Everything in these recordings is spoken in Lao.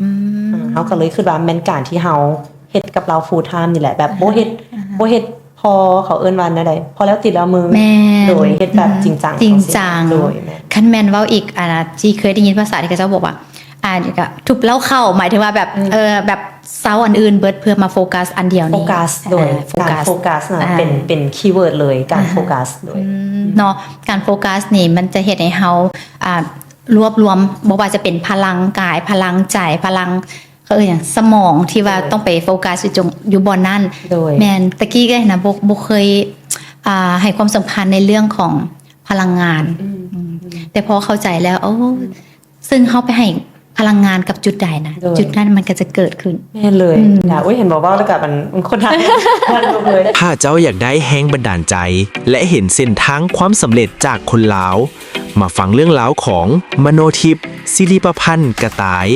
ອືມ ເຮົາກໍເລີຍຄິດວ່າແມ່ນການທີ່ເຮົາເຮັດກັບລາວ full time ນີ້ແຫຼະ ແບບ ອ່າຮະ ບໍ່ເຮັດ ອ່າຮະ ບໍ່ເຮັດພໍ ເຂົາເອີ້ນວ່າແນວໃດ ພໍແລ້ວຕິແລ້ວມື ແມ່ນ ໂດຍເຮັດແບບ ອືມ ຈິງຈັງ ຈິງຈັງ ໂດຍ ແມ່ນ ຄັນແມ່ນເວົ້າອີກ ອ່າ ທີ່ເຄີຍໄດ້ຍິນພາສາທີ່ເຂົາເຈົ້າບອກວ່າ ອ່າ ກໍທຸບເຫຼົ້າເຂົ້າ ໝາຍເຖິງວ່າແບບ ອືມ ເອີ ແບບເຊົາອັນອື່ນເບິດ ເພື່ອມາໂຟກັສອັນດຽວນີ້ ໂຟກັສ ໂດຍ ອ່າ ໂຟກັສ ການໂຟກັສນະ ອ່າ ເປັນ ເປັນຄີເວີດເລີຍ ການ ອ່າ ໂຟກັສ ໂດຍ ອືມ ເນາະ ການໂຟກັສນີ້ມັນຈະເຮັດໃຫ້ເຮົາ ອ່າ ລວບລວມ ບໍ່ວ່າຈະເປັນພະລັງກາຍ ພະລັງໃຈ ພະລັງ ເຂົາເອີ້ນຫຍັງ ສະໝອງທີ່ວ່າ ໂດຍ ຕ້ອງໄປໂຟກັສຢູ່ຈົງ ຢູ່ບ່ອນນັ້ນ ໂດຍ ແມ່ນ ແຕ່ກີ້ກໍນະ ບໍ່ ບໍ່ເຄີຍ ອ່າ ໃຫ້ຄວາມສຳຄັນໃນເລື່ອງຂອງພະລັງງານ ອືມ ອືມ ແຕ່ພໍເຂົ້າໃຈແລ້ວ ໂອ້ ອືມ ເຊິ່ງເຮົາໄປໃຫ້ພະລັງງານກັບຈຸດໃດນະ ໂດຍ ຈຸດນັ້ນມັນກໍຈະເກີດຂຶ້ນ ແມ່ນເລີຍ ອືມ ນະ ໂອ້ຍ ເຫັນບໍ່ ເວົ້າແລ້ວກໍມັນ ຄົນທຳ ເລີຍ ຖ້າເຈົ້າຢາກໄດ້ແຮງບັນດານໃຈ ແລະ ເຫັນເສັ້ນທາງຄວາມສຳເລັດຈາກຄົນລາວ ມາຟັງເລື່ອງລາວຂອງມະໂນທິບ ສິລິປະພັນ ກະຕ່າຍ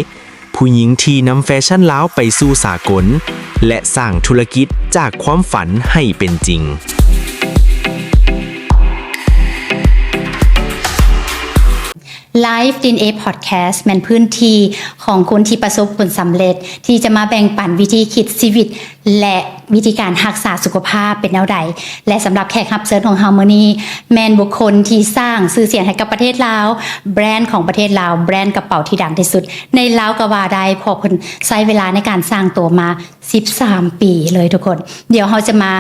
ຜູ້ຍິງທີ່ນຳແຟຊັ່ນລາວໄປສູ່ສາກົນ ແລະ ສ້າງທຸລະກິດຈາກຄວາມຝັນໃຫ້ເປັນຈິງ. Life ດີເອັນເອ Podcast ແມ່ນພື້ນທີ່ຂອງຄົນທີ່ປະສົບຜົນສຳເລັດ ທີ່ຈະມາແບ່ງປັນວິທີຄິດຊີວິດ ແລະ ວິທີການຮັກສາສຸຂະພາບເປັນແນວໃດ ແລະ ສຳລັບແຂກຮັບເຊີນຂອງເຮົາມື້ນີ້ ແມ່ນບຸກຄົນທີ່ສ້າງຊື່ສຽງໃຫ້ກັບປະເທດລາວ, ແບຣນຂອງປະເທດລາວ, ແບຣນກະເປົາທີ່ດັງທີ່ສຸດໃນລາວກໍວ່າໄດ້ ເພາະເພິ່ນໃຊ້ເວລາໃນການສ້າງໂຕມາສິບສາມປີເລີຍທຸກຄົນ. ດຽວເຮົາຈະມາ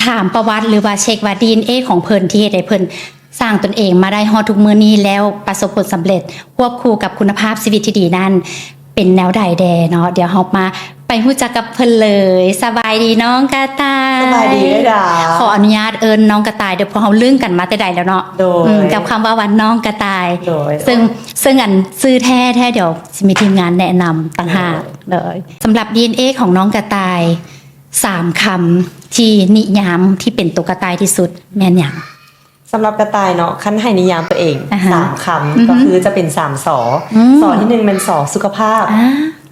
ຖາມປະຫວັດ ຫຼືວ່າເຊັກວ່າ ດີເອັນເອ ຂອງເພິ່ນທີ່ເຮັດໃຫ້ເພິ່ນ ສ້າງຕົນເອງມາໄດ້ຮອດທຸກມື້ນີ້ ແລ້ວປະສົບຜົນສຳເລັດ ຄວບຄູ່ກັບຄຸນນະພາບຊີວິດທີ່ດີນັ້ນ ເປັນແນວໃດແດ່ເນາະ? ດຽວເຮົາມາໄປຮູ້ຈັກກັບເພິ່ນເລີຍ. ສະບາຍດີນ້ອງກະຕ່າຍ. ສະບາຍດີເດີ້ດາ. ຂໍອະນຸຍາດເອີ້ນນ້ອງກະຕ່າຍເດີ້ ເພາະເຮົາລຶ້ງກັນມາແຕ່ໃດແລ້ວເນາະ. ໂດຍ. ອືມ ກັບຄຳວ່າ ວ່ານ້ອງກະຕ່າຍ. ໂດຍ. ເຊິ່ງ ເຊິ່ງອັນຊື່ແທ້ແທ້ ດຽວຊິມີທີມງານແນະນຳຕ່າງຫາກ. ໂດຍ. ໂດຍ. ສຳລັບ ດີເອັນເອ ຂອງນ້ອງກະຕ່າຍ ສາມຄຳທີ່ນິຍາມທີ່ເປັນໂຕກະຕ່າຍທີ່ສຸດແມ່ນຫຍັງ? ສຳລັບກະຕ່າຍເນາະ ຄັນໃຫ້ນິຍາມຕົວເອງ ອ່າຮະ ສາມຄຳ ອືຮຶ ກໍຄືຈະເປັນສາມ ສ. ອືມ ສ ທີໜຶ່ງແມ່ນ ສ ສຸຂະພາບ ອ່າ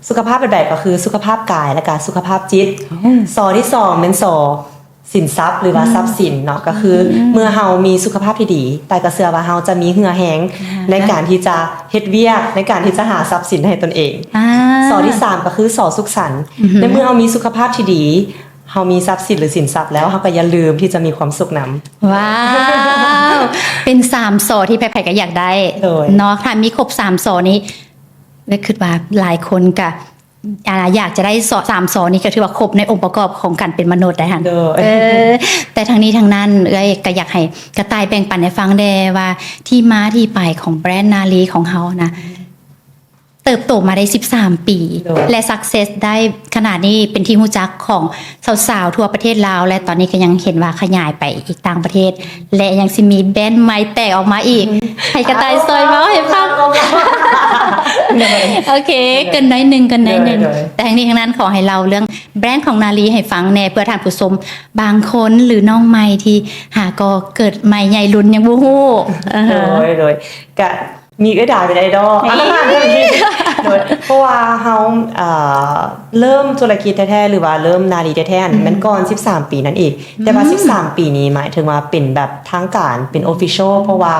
ສຸຂະພາບແບບໃດ? ກໍຄືສຸຂະພາບກາຍ ແລະກະສຸຂະພາບຈິດ. ໂອ້ ສ ທີສອງແມ່ນ ສ ສິນຊັບ ຫຼືວ່າ ອືມ ຊັບສິນເນາະ ກໍຄື ອືມ ເມື່ອເຮົາມີສຸຂະພາບທີ່ດີ ຕ່າຍກໍເຊື່ອວ່າເຮົາຈະມີເຫື່ອແຮງ ອ່າ ໃນການທີ່ຈະເຮັດວຽກ ໃນການທີ່ຈະຫາຊັບສິນໃຫ້ຕົນເອງ. ອ່າ ສ ທີສາມກໍຄື ສ ສຸກສັນ ອືຮຶ ໃນເມື່ອເຮົາມີສຸຂະພາບທີ່ດີ ເຮົາມີຊັບສິນ ຫຼື ສິນຊັບແລ້ວ ເຮົາກໍຢ່າລືມທີ່ຈະມີຄວາມສຸກນຳ. ວ້າວ ເປັນສາມ ສ ທີ່ໃຜໆກໍຢາກໄດ້ ໂດຍ ເນາະ. ຖ້າມີຄົບສາມ ສ ນີ້ ເລີຍຄິດວ່າຫຼາຍຄົນກໍ ອ່າ ຢາກຈະໄດ້ ສ ສາມ ສ ນີ້ ກໍຖືວ່າຄົບໃນອົງປະກອບຂອງການເປັນມະນຸດໄດ໋ຫັ້ນ. ໂດຍ ເອີ ແຕ່ທັງນີ້ທັງນັ້ນ ເອື້ອຍກໍຢາກໃຫ້ກະຕ່າຍແບ່ງປັນໃຫ້ຟັງແດ່ວ່າ ທີ່ມາທີ່ໄປຂອງແບຣນນາລີຂອງເຮົານະ ເຕີບໂຕມາໄດ້ສິບສາມປີ ໂດຍ ແລະ success ໄດ້ຂະໜາດນີ້ ເປັນທີ່ຮູ້ຈັກຂອງສາວໆທົ່ວປະເທດລາວ ແລະ ຕອນນີ້ກໍຍັງເຫັນວ່າຂະຫຍາຍໄປອີກຕ່າງປະເທດ ແລະ ຍັງຊິມີແບຣນໃໝ່ແຕກອອກມາອີກ. ອືຮຶ ໃຫ້ກະຕ່າຍຊ່ອຍເວົ້າໃຫ້ຟັງ. ໂອເຄ ໂດຍ ເກີນໜ້ອຍໜຶ່ງ ເກີນໜ້ອຍໜຶ່ງ ໂດຍ ໂດຍ ແຕ່ທັງນີ້ທັງນັ້ນ ຂໍໃຫ້ເລົ່າເລື່ອງແບຣນຂອງນາລີໃຫ້ຟັງແດ່ ເພື່ອທ່ານຜູ້ຊົມບາງຄົນ ຫຼື ນ້ອງໃໝ່ທີ່ຫາກໍເກີດໃໝ່ໃຫຍ່ລຸນຍັງບໍ່ຮູ້. ໂດຍ ໂດຍ ກະ ມີເອື້ອຍດາເປັນໄອດອລ ໂດຍ ເພາະວ່າເຮົາ ເອີ ເລີ່ມທຸລະກິດແທ້ໆ ຫຼືວ່າເລີ່ມນາລີແທ້ໆ ອືມ ແມ່ນກ່ອນສິບສາມປີນັ້ນອີກ ອືມ ແຕ່ວ່າສິບສາມປີນີ້ ໝາຍເຖິງວ່າເປັນແບບທາງການ ເປັນ official ເພາະວ່າ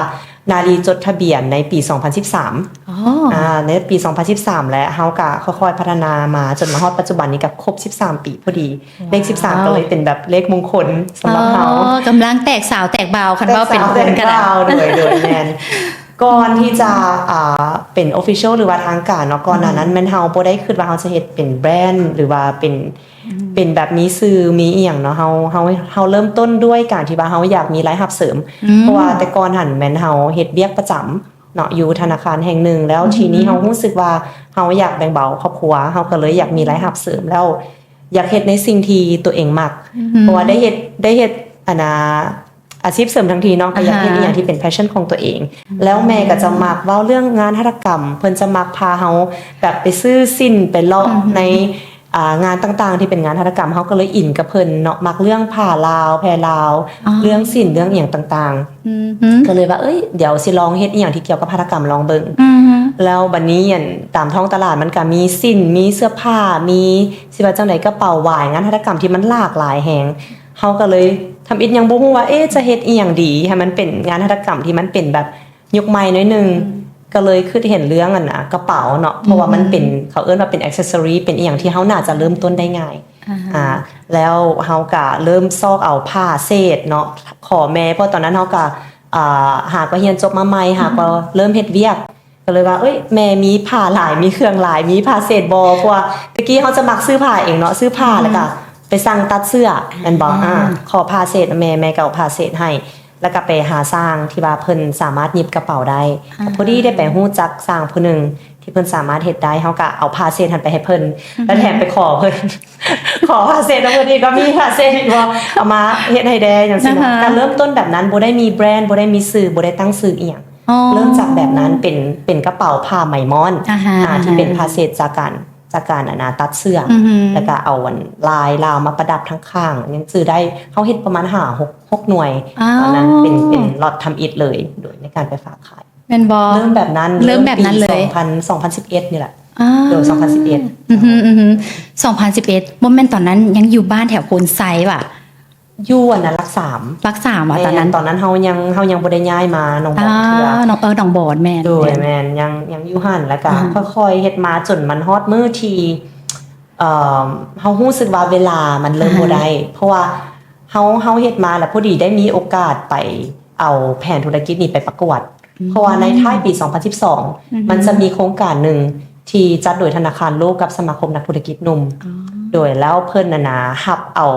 ນາລີຈົດທະບຽນໃນປີສອງພັນສິບສາມ. ອໍ ອ່າ ໃນປີສອງພັນສິບສາມ ແລະ ເຮົາກະຄ່ອຍໆພັດທະນາມາຈົນມາຮອດປັດຈຸບັນນີ້ ກະຄົບສິບສາມປີພໍດີ. ວ້າວ ເລກສິບສາມກໍເລີຍເປັນແບບເລກມົງຄົນສຳລັບເຮົາ. ອໍ ກຳລັງແຕກສາວແຕກບ່າວ ຄັນເວົ້າເປັນຄົນກໍໄດ້. ໂດຍ ໂດຍ ແມ່ນ. ກ່ອນທີ່ຈະ ອ່າ ເປັນ official ຫຼືວ່າທາງການເນາະ ກ່ອນໜ້ານັ້ນ ອືມ ແມ່ນເຮົາບໍ່ໄດ້ຄິດວ່າເຮົາຈະເຮັດເປັນແບຣນ ຫຼືວ່າເປັນ ອືມ ເປັນແບບມີຊື່ມີອີ່ຫຍັງເນາະ. ເຮົາ ເຮົາ ເຮົາເລີ່ມຕົ້ນດ້ວຍການທີ່ວ່າເຮົາຢາກມີລາຍຮັບເສີມ ອືມ ເພາະວ່າແຕ່ກ່ອນຫັ້ນແມ່ນເຮົາເຮັດວຽກປະຈຳເນາະ ຢູ່ທະນາຄານແຫ່ງໜຶ່ງ ແລ້ວ ອືມ ທີນີ້ເຮົາຮູ້ສຶກວ່າເຮົາຢາກແບ່ງເບົາຄອບຄົວ ເຮົາກໍເລີຍຢາກມີລາຍຮັບເສີມ ແລ້ວ ຢາກເຮັດໃນສິ່ງທີ່ຕົວເອງມັກ ອືມ ເພາະວ່າໄດ້ເຮັດ ໄດ້ເຮັດ ອັນນ່າ ອາຊີບເສີມທັງທີເນາະ ກໍຢາກເຮັດ ອ່າຮະ ອີ່ຫຍັງທີ່ເປັນ passion ຂອງຕົວເອງ. ອືມ ແລ້ວແມ່ກໍຈະມັກເວົ້າເລື່ອງງານຫັດຖະກຳ ເພິ່ນຈະມັກພາເຮົາແບບໄປຊື້ສິ້ນ ໄປເລາະ ອືມ ໃນ ອ່າ ງານຕ່າງໆທີ່ເປັນງານຫັດຖະກຳ ເຮົາກໍເລີຍອິນກັບເພິ່ນເນາະ ມັກເລື່ອງຜ້າລາວ ແພລາວ ອໍ ເລື່ອງສິ້ນ ເລື່ອງອີ່ຫຍັງຕ່າງໆ ອືມ ກໍເລີຍວ່າ ເອີຍ ດຽວຊິລອງເຮັດອີ່ຫຍັງທີ່ກ່ຽວກັບຫັດຖະກຳລອງເບິ່ງ. ອືມ ແລ້ວບັດນີ້ ອັນ ຕາມທ້ອງຕະຫຼາດມັນກະມີສິ້ນ ມີເສື້ອຜ້າ ມີ ຊິວ່າຈັ່ງໃດ ກະເປົາຫວາຍ ງານຫັດຖະກຳທີ່ມັນຫຼາກຫຼາຍແຮງ ເຮົາກະເລີຍທຳອິດຍັງບໍ່ຮູ້ວ່າ ເອ ຈະເຮັດອີ່ຫຍັງດີ ໃຫ້ມັນເປັນງານຫັດຖະກຳທີ່ມັນເປັນແບບຍຸກໃໝ່ໜ້ອຍໜຶ່ງ ອືມ ກໍເລີຍຄິດເຫັນເລື່ອງອັນນະ ກະເປົາເນາະ ເພາະວ່າມັນເປັນ ອືມ ເຂົາເອີ້ນວ່າເປັນ accessory ເປັນອີ່ຫຍັງທີ່ເຮົາໜ້າຈະເລີ່ມຕົ້ນໄດ້ງ່າຍ. ອ່າຮະ ອ່າ ແລ້ວເຮົາກະເລີ່ມຊອກເອົາຜ້າເສດເນາະ ຂໍແມ່ ເພາະຕອນນັ້ນເຮົາກະ ອ່າ ຫາກໍຮຽນຈົບມາໃໝ່ ຫາກໍເລີ່ມເຮັດວຽກ ກໍເລີຍວ່າ ເອີຍ ແມ່ມີຜ້າຫຼາຍ ມີເຄື່ອງຫຼາຍ ມີຜ້າເສດບໍ່? ເພາະວ່າແຕ່ກີ້ເຮົາຈະມັກຊື້ຜ້າເອງເນາະ ຊື້ຜ້າ ອືມ ແລ້ວກະໄປສັ່ງຕັດເສື້ອ ແມ່ນບໍ່? ອ່າ ອ່າ ຂໍຜ້າເສດແມ່ ແມ່ກໍເອົາຜ້າເສດໃຫ້ ແລ້ວກໍໄປຫາຊ່າງທີ່ວ່າເພິ່ນສາມາດຫຍິບກະເປົາໄດ້ ອ່າ ກໍພໍດີໄດ້ໄປຮູ້ຈັກຊ່າງຜູ້ໜຶ່ງທີ່ເພິ່ນສາມາດເຮັດໄດ້ ເຮົາກໍເອົາຜ້າເສດຫັ້ນໄປໃຫ້ເພິ່ນ ອືຮຶ ແລ້ວແຖມໄປຂໍເພິ່ນ ຂໍຜ້າເສດນຳເພິ່ນອີກ ວ່າມີຜ້າເສດອີກບໍ່ ເອົາມາເຮັດໃຫ້ແດ່ ຈັ່ງຊີ້ນະ ອ່າຮະ ກໍເລີ່ມຕົ້ນແບບນັ້ນ ບໍ່ໄດ້ມີແບຣນ ບໍ່ໄດ້ມີຊື່ ບໍ່ໄດ້ຕັ້ງຊື່ອີ່ຫຍັງ ອໍ ເລີ່ມຈາກແບບນັ້ນ ເປັນ ເປັນກະເປົາຜ້າໄໝໝອນ ອ່າຮະ ອ່າ ອ່າຮະ ທີ່ເປັນຜ້າເສດຈາກການ ຈາກການ ອັນນະ ຕັດເສື້ອ ອືຮຶ ແລ້ວກໍເອົາອັນລາຍລາວມາປະດັບທາງຂ້າງ ຍັງຈື່ໄດ້ ເຮົາເຮັດປະມານຫ້າ ຫົກ ຫົກໜ່ວຍ ອໍ ຕອນນັ້ນເປັນ ເປັນລັອດທຳອິດເລີຍ ໂດຍໃນການໄປຝາກຂາຍ ແມ່ນບໍ່? ເລີ່ມແບບນັ້ນ ເລີ່ມແບບນັ້ນເລີຍ ເລີ່ມປີສອງພັນ ສອງພັນສິບເອັດນີ້ແຫຼະ ອໍ ໂດຍ ສອງພັນສິບເອັດ ອືຮຶ ອືຮຶ ສອງພັນສິບເອັດ ບໍ່ແມ່ນຕອນນັ້ນຍັງຢູ່ບ້ານແຖວໂພນໄຊຫວາ? ຢູ່ອັນນະ ຫຼັກສາມ ຫຼັກສາມຫວາ ຕອນນັ້ນ ແມ່ນ ຕອນນັ້ນເຮົາຍັງ ເຮົາຍັງບໍ່ໄດ້ຍ້າຍມາໜອງບອນເທື່ອ ອ່າ ໜອງ ເອີ ໜອງບອນ ແມ່ນ ໂດຍ ແມ່ນ ແມ່ນ ຍັງ ຍັງຢູ່ຫັ້ນ ແລ້ວກະ ອ່າ ຄ່ອຍໆເຮັດມາຈົນມັນຮອດມື້ທີ່ ເອີ ເຮົາຮູ້ສຶກວ່າເວລາມັນເລີ່ມ ອ່າ ບໍ່ໄດ້ ເພາະວ່າເຮົາ ເຮົາເຮັດມາແລ້ວ ພໍດີໄດ້ມີໂອກາດໄປເອົາແຜນທຸລະກິດນີ້ໄປປະກວດ ອືມ ເພາະວ່າໃນທ້າຍປີສອງພັນສິບສອງ ອືຮຶ ມັນຈະມີໂຄງການໜຶ່ງທີ່ຈັດໂດຍທະນາຄານໂລກກັບສະມາຄົມນັກທຸລະກິດໜຸ່ມ ອໍ ໂດຍ ແລ້ວເພິ່ນຫັ້ນນະຮັບເອົາ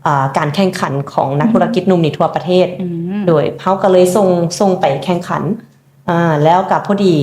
ອ່າ ການແຂ່ງຂັນຂອງນັກທຸລະກິດໜຸ່ມນີ້ທົ່ວປະເທດ ອືມ ໂດຍ ເຮົາກໍເລີຍສົ່ງ ສົ່ງໄປແຂ່ງຂັນ ອ່າ ແລ້ວກໍພໍດີ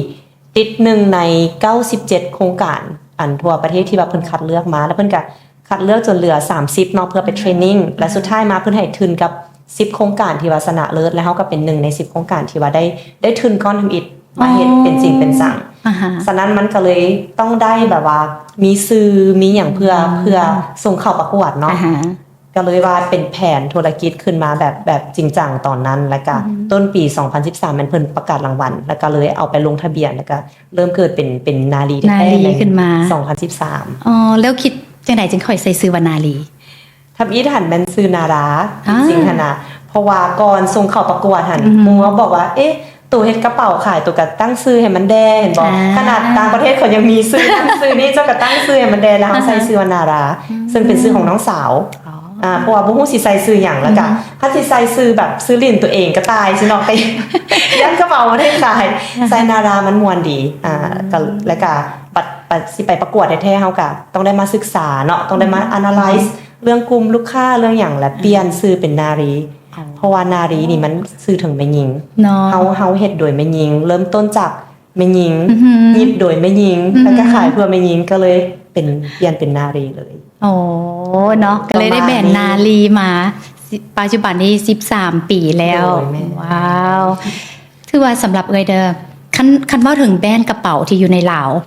ຕິດໜຶ່ງໃນເກົ້າສິບເຈັດໂຄງການ ອັນທົ່ວປະເທດທີ່ວ່າເພິ່ນຄັດເລືອກມາ ແລ້ວເພິ່ນກໍຄັດເລືອກຈົນເຫຼືອສາມສິບເນາະ ເພື່ອໄປເທຣນນິງ ແລ້ວສຸດທ້າຍມາເພິ່ນໃຫ້ທຶນກັບສິບໂຄງການທີ່ວ່າຊະນະເລີດ ແລ້ວເຮົາກໍເປັນໜຶ່ງໃນສິບໂຄງການທີ່ວ່າໄດ້ ໄດ້ທຶນກ້ອນທຳອິດມາເຮັດເປັນຈິງເປັນຈັງ ອ່າຮະ ສະນັ້ນມັນກໍເລີຍຕ້ອງໄດ້ແບບວ່າມີຊື່ມີຫຍັງເພື່ອ ອ່າ ເພື່ອສົ່ງເຂົ້າປະກວດເນາະ ອ່າຮະ ກໍເລີຍວ່າເປັນແຜນທຸລະກິດຂຶ້ນມາແບບ ແບບຈິງຈັງຕອນນັ້ນ ແລ້ວກະ ອືມ ຕົ້ນປີສອງພັນສິບສາມ ແມ່ນເພິ່ນປະກາດລາງວັນ ແລ້ວກະເລີຍເອົາໄປລົງທະບຽນ ແລ້ວກະເລີ່ມເກີດເປັນ ເປັນນາລີແທ້ໆ ນາລີຂຶ້ນມາ ສອງພັນສິບສາມ ອໍ ແລ້ວຄິດຈັ່ງໃດຈຶ່ງຄ່ອຍໃສ່ຊື່ວ່ານາລີ? ທຳອິດຫັ້ນແມ່ນຊື່ນາດາ ອ່າ ຈິງໆຫັ້ນນະ ເພາະວ່າກ່ອນສົ່ງເຂົ້າປະກວດຫັ້ນ ອືຮຶ ໝູ່ເຮົາບອກວ່າ ເອະ ໂຕເຮັດກະເປົາຂາຍ ໂຕກະຕັ້ງຊື່ໃຫ້ມັນແດ່ ເຫັນບໍ່? ອ່າ ຂະໜາດຕ່າງປະເທດເຂົາຍັງມີຊື່ ຕັ້ງຊື່ນີ້ ເຈົ້າກະຕັ້ງຊື່ໃຫ້ມັນແດ່ ແລ້ວເຮົາ ອ່າຮະ ໃສ່ຊື່ວ່ານາດາ ອືມ ຊຶ່ງເປັນຊື່ຂອງນ້ອງສາວ ອໍ ອ່າ ເພາະວ່າບໍ່ຮູ້ຊິໃສ່ຊື່ຫຍັງ ແລ້ວກະ ອືມ ຄັນຊິໃສ່ຊື່ແບບຊື່ຫຼິ້ນຕົວເອງກະຕາຍຊິເນາະ ກະຢ້ານກະເປົາບໍ່ໄດ້ຂາຍ ອ່າຮະ ໃສ່ນາດາມັນມ່ວນດີ ອ່າ ອືມ ກະ ແລ້ວກະບັດ ບັດຊິໄປປະກວດແທ້ໆ ເຮົາກະຕ້ອງໄດ້ມາສຶກສາເນາະ ຕ້ອງໄດ້ມາ ອືມ analyze ເລື່ອງກຸ່ມລູກຄ້າເລື່ອງຫຍັງ ແລະ ອ່າ ປ່ຽນຊື່ເປັນນາລີ ອໍ ເພາະວ່ານາລີນີ້ມັນສື່ເຖິງແມ່ຍິງເນາະ ເຮົາ ເຮົາເຮັດໂດຍແມ່ຍິງ ເລີ່ມຕົ້ນຈາກແມ່ຍິງ ອືຮຶ ຫຍິບໂດຍແມ່ຍິງ ອືຮຶ ແລ້ວກະຂາຍເພື່ອແມ່ຍິງ ກໍເລີຍເປັນ ປ່ຽນເປັນນາລີເລີຍ. ໂອ້ ເນາະ ກໍເລີຍໄດ້ແບຣນນາລີມາ ປະມານນີ້ ປັດຈຸບັນນີ້ສິບສາມປີແລ້ວ. ໂດຍ ແມ່ນ. ວ້າວ ຖືວ່າສຳລັບເອື້ອຍເດີ ຄັນ ຄັນເວົ້າເຖິງແບຣນກະເປົາທີ່ຢູ່ໃນລາວ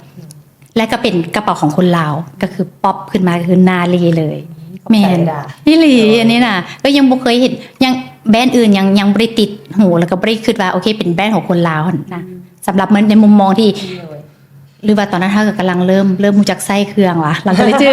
ແລະ ກໍເປັນກະເປົາຂອງຄົນລາວ ກໍຄືປັອບຂຶ້ນມາ ກໍຄືນາລີເລີຍ. ຂອບໃຈ ແມ່ນ ດາ ອີ່ຫຼີ. ໂດຍ ອັນນີ້ນະ ເອີຍ ຍັງບໍ່ເຄີຍເຫັນ ຍັງ ແບຣນອື່ນຍັງ ຍັງບໍ່ໄດ້ຕິດຫູ ແລ້ວກໍບໍ່ໄດ້ຄິດວ່າ ໂອເຄ ເປັນແບຣນຂອງຄົນລາວຫັ້ນນະ. ອືມ ສຳລັບໃນມຸມມອງທີ່ ໂດຍ ຫຼືວ່າຕອນນັ້ນເຮົາກໍກຳລັງເລີ່ມ ເລີ່ມຮູ້ຈັກໃຊ້ເຄື່ອງຫວາ ເຮົາກໍເລີຍຈື່.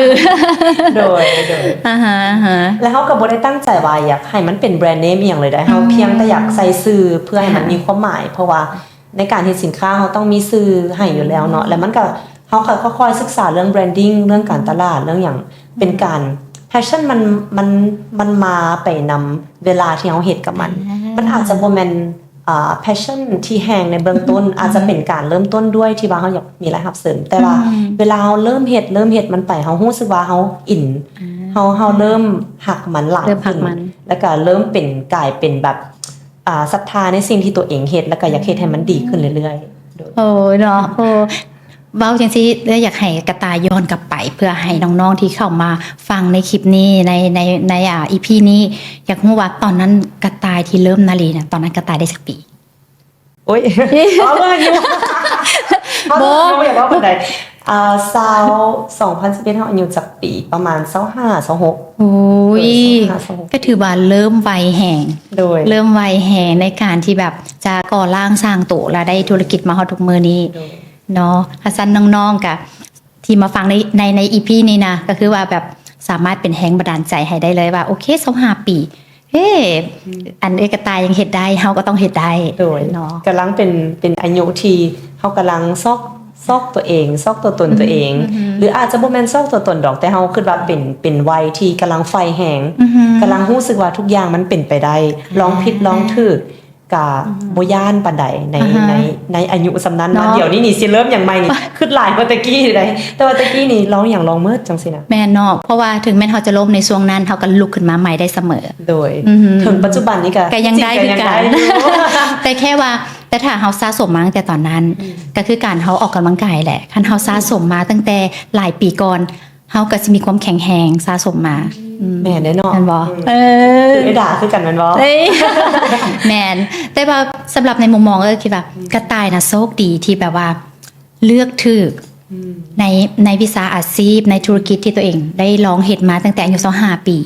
ໂດຍ ໂດຍ ອ່າຮະ ອ່າຮະ ແລ້ວເຮົາກໍບໍ່ໄດ້ຕັ້ງໃຈວ່າຢາກໃຫ້ມັນເປັນແບຣນເນມອີ່ຫຍັງເລີຍເດ້ ເຮົາ ອືມ ພຽງແຕ່ຢາກໃສ່ຊື່ເພື່ອໃຫ້ມັນ ອ່າ ມີຄວາມໝາຍ ເພາະວ່າໃນການເຮັດສິນຄ້າເຮົາຕ້ອງມີຊື່ໃຫ້ຢູ່ແລ້ວເນາະ ແລ້ວມັນກໍ ເຮົາກໍຄ່ອຍໆສຶກສາເລື່ອງແບຣນດິງ ເລື່ອງການຕະຫຼາດ ເລື່ອງຫຍັງ ເປັນການ passion ມັນ ມັນ ມັນມາໄປນຳເວລາທີ່ເຮົາເຮັດກັບມັນ ອ່າ ມັນອາດຈະບໍ່ແມ່ນ ອ່າ passion ທີ່ແຮງໃນເບື້ອງຕົ້ນ ອືມ ອາດຈະເປັນການເລີ່ມຕົ້ນດ້ວຍທີ່ວ່າເຮົາຢາກມີລາຍຮັບເສີມ ແຕ່ວ່າ ອືມ ເວລາເຮົາເລີ່ມເຮັດ ເລີ່ມເຮັດມັນໄປ ເຮົາຮູ້ສຶກວ່າເຮົາອິນ ອ່າ ເຮົາ ເຮົາເລີ່ມຮັກມັນຫຼາຍຂຶ້ນ ເລີ່ມຮັກມັນ ແລ້ວກະເລີ່ມເປັນ ກາຍເປັນແບບ ອ່າ ສັດທາໃນສິ່ງທີ່ຕົວເອງເຮັດ ແລ້ວກະຢາກເຮັດໃຫ້ມັນດີຂຶ້ນເລື້ອຍໆ. ໂດຍ ໂອ້ຍ ເນາະ ໂອ້ ເວົ້າຈັ່ງຊີ້ ເອື້ອຍຢາກໃຫ້ກະຕ່າຍຍ້ອນກັບໄປ ເພື່ອໃຫ້ນ້ອງໆທີ່ເຂົ້າມາຟັງໃນຄລິບນີ້ ໃນ ໃນ ໃນ ອ່າ ອີພີນີ້ ຢາກຮູ້ວ່າຕອນນັ້ນກະຕ່າຍທີ່ເລີ່ມນາລີນະ ຕອນນັ້ນກະຕ່າຍໄດ້ຈັກປີ? ໂອ້ຍ ເວົ້າເບິ່ງຢູ່ ບໍ່ ບໍ່ຢາກເວົ້າປານໃດ ອ່າ ຊາວ ສອງພັນສິບເອັດ ເຮົາອາຍຸຈັກປີ? ປະມານຊາວຫ້າ ຊາວຫົກ. ໂອ້ຍ ເອີ ຊາວຫ້າ ຊາວຫົກ ກໍຖືວ່າເລີ່ມໄວແຮງ. ໂດຍ ເລີ່ມໄວແຮງໃນການທີ່ແບບຈະກໍ່ຮ່າງສ້າງໂຕ ແລະ ໄດ້ທຸລະກິດມາຮອດທຸກມື້ນີ້. ໂດຍ ເນາະ ອາ ຊັ້ນນ້ອງໆກະ ທີ່ມາຟັງໃນ ໃນ ໃນອີພີນີ້ນະ ກໍຄືວ່າແບບສາມາດເປັນແຮງບັນດານໃຈໃຫ້ໄດ້ເລີຍວ່າ ໂອເຄ ຊາວຫ້າປີ ເອີ ອັນເອື້ອຍກະຕ່າຍຍັງເຮັດໄດ້ ເຮົາກໍຕ້ອງເຮັດໄດ້ ໂດຍ ເນາະ ກຳລັງເປັນ ເປັນອາຍຸທີ່ເຮົາກຳລັງຊອກ ຊອກຕົວເອງ ຊອກຕົວຕົນຕົວເອງ ອືມ ຫຼືອາດຈະບໍ່ແມ່ນຊອກຕົວຕົນດອກ ແຕ່ເຮົາຄິດວ່າເປັນ ເປັນໄວທີ່ກຳລັງໃຝ່ແຮງ ອືຮຶ ກຳລັງຮູ້ສຶກວ່າທຸກຢ່າງມັນເປັນໄປໄດ້ ອ່າ ລອງຜິດລອງຖືກ ກະ ອືຮຶ ບໍ່ຢ້ານປານໃດໃນ ອ່າຮະ ໃນ ໃນອາຍຸສ່ຳນັ້ນເນາະ ດຽວນີ້ນີ້ຊິເລີ່ມຫຍັງໃໝ່ນີ້ ຄິດຫຼາຍກວ່າແຕ່ກີ້ໃດ ແຕ່ວ່າແຕ່ກີ້ນີ້ລອງຫຍັງລອງໝົດຈັ່ງຊີ້ນະ ແມ່ນເນາະ ເພາະວ່າເຖິງແມ່ນເຮົາຈະລົ້ມໃນຊ່ວງນັ້ນ ເຮົາກໍລຸກຂຶ້ນມາໃໝ່ໄດ້ສະເໝີ ໂດຍ ອືຮຶ ເຖິງປັດຈຸບັນນີ້ກໍ ກໍຍັງໄດ້ຄືກັນ ແຕ່ແຄ່ວ່າ ແຕ່ຖ້າເຮົາສະສົມມາຕັ້ງແຕ່ຕອນນັ້ນ ອືມ ກໍຄືການເຮົາອອກກຳລັງກາຍແຫຼະ ຄັນເຮົາສະສົມມາຕັ້ງແຕ່ຫຼາຍປີກ່ອນ ເຮົາກໍຊິມີຄວາມແຂງແຮງສະສົມມາ ອືມ ແມ່ນແນ່ນອນ ແມ່ນບໍ່? ອືມ ເອີ ຄືເອື້ອຍດາຄືກັນແມ່ນບໍ່? ເອີຍ ແມ່ນ ແຕ່ວ່າສຳລັບໃນມຸມມອງ ເອີຍ ຄິດວ່າ ອືມ ກະຕ່າຍນະໂຊກດີທີ່ແບບວ່າເລືອກຖືກ ອືມ ໃນ ໃນວິຊາອາຊີບ ໃນທຸລະກິດທີ່ຕົວເອງໄດ້ລອງເຮັດມາຕັ້ງແຕ່ອາຍຸຊາວຫ້າປີ ອືມ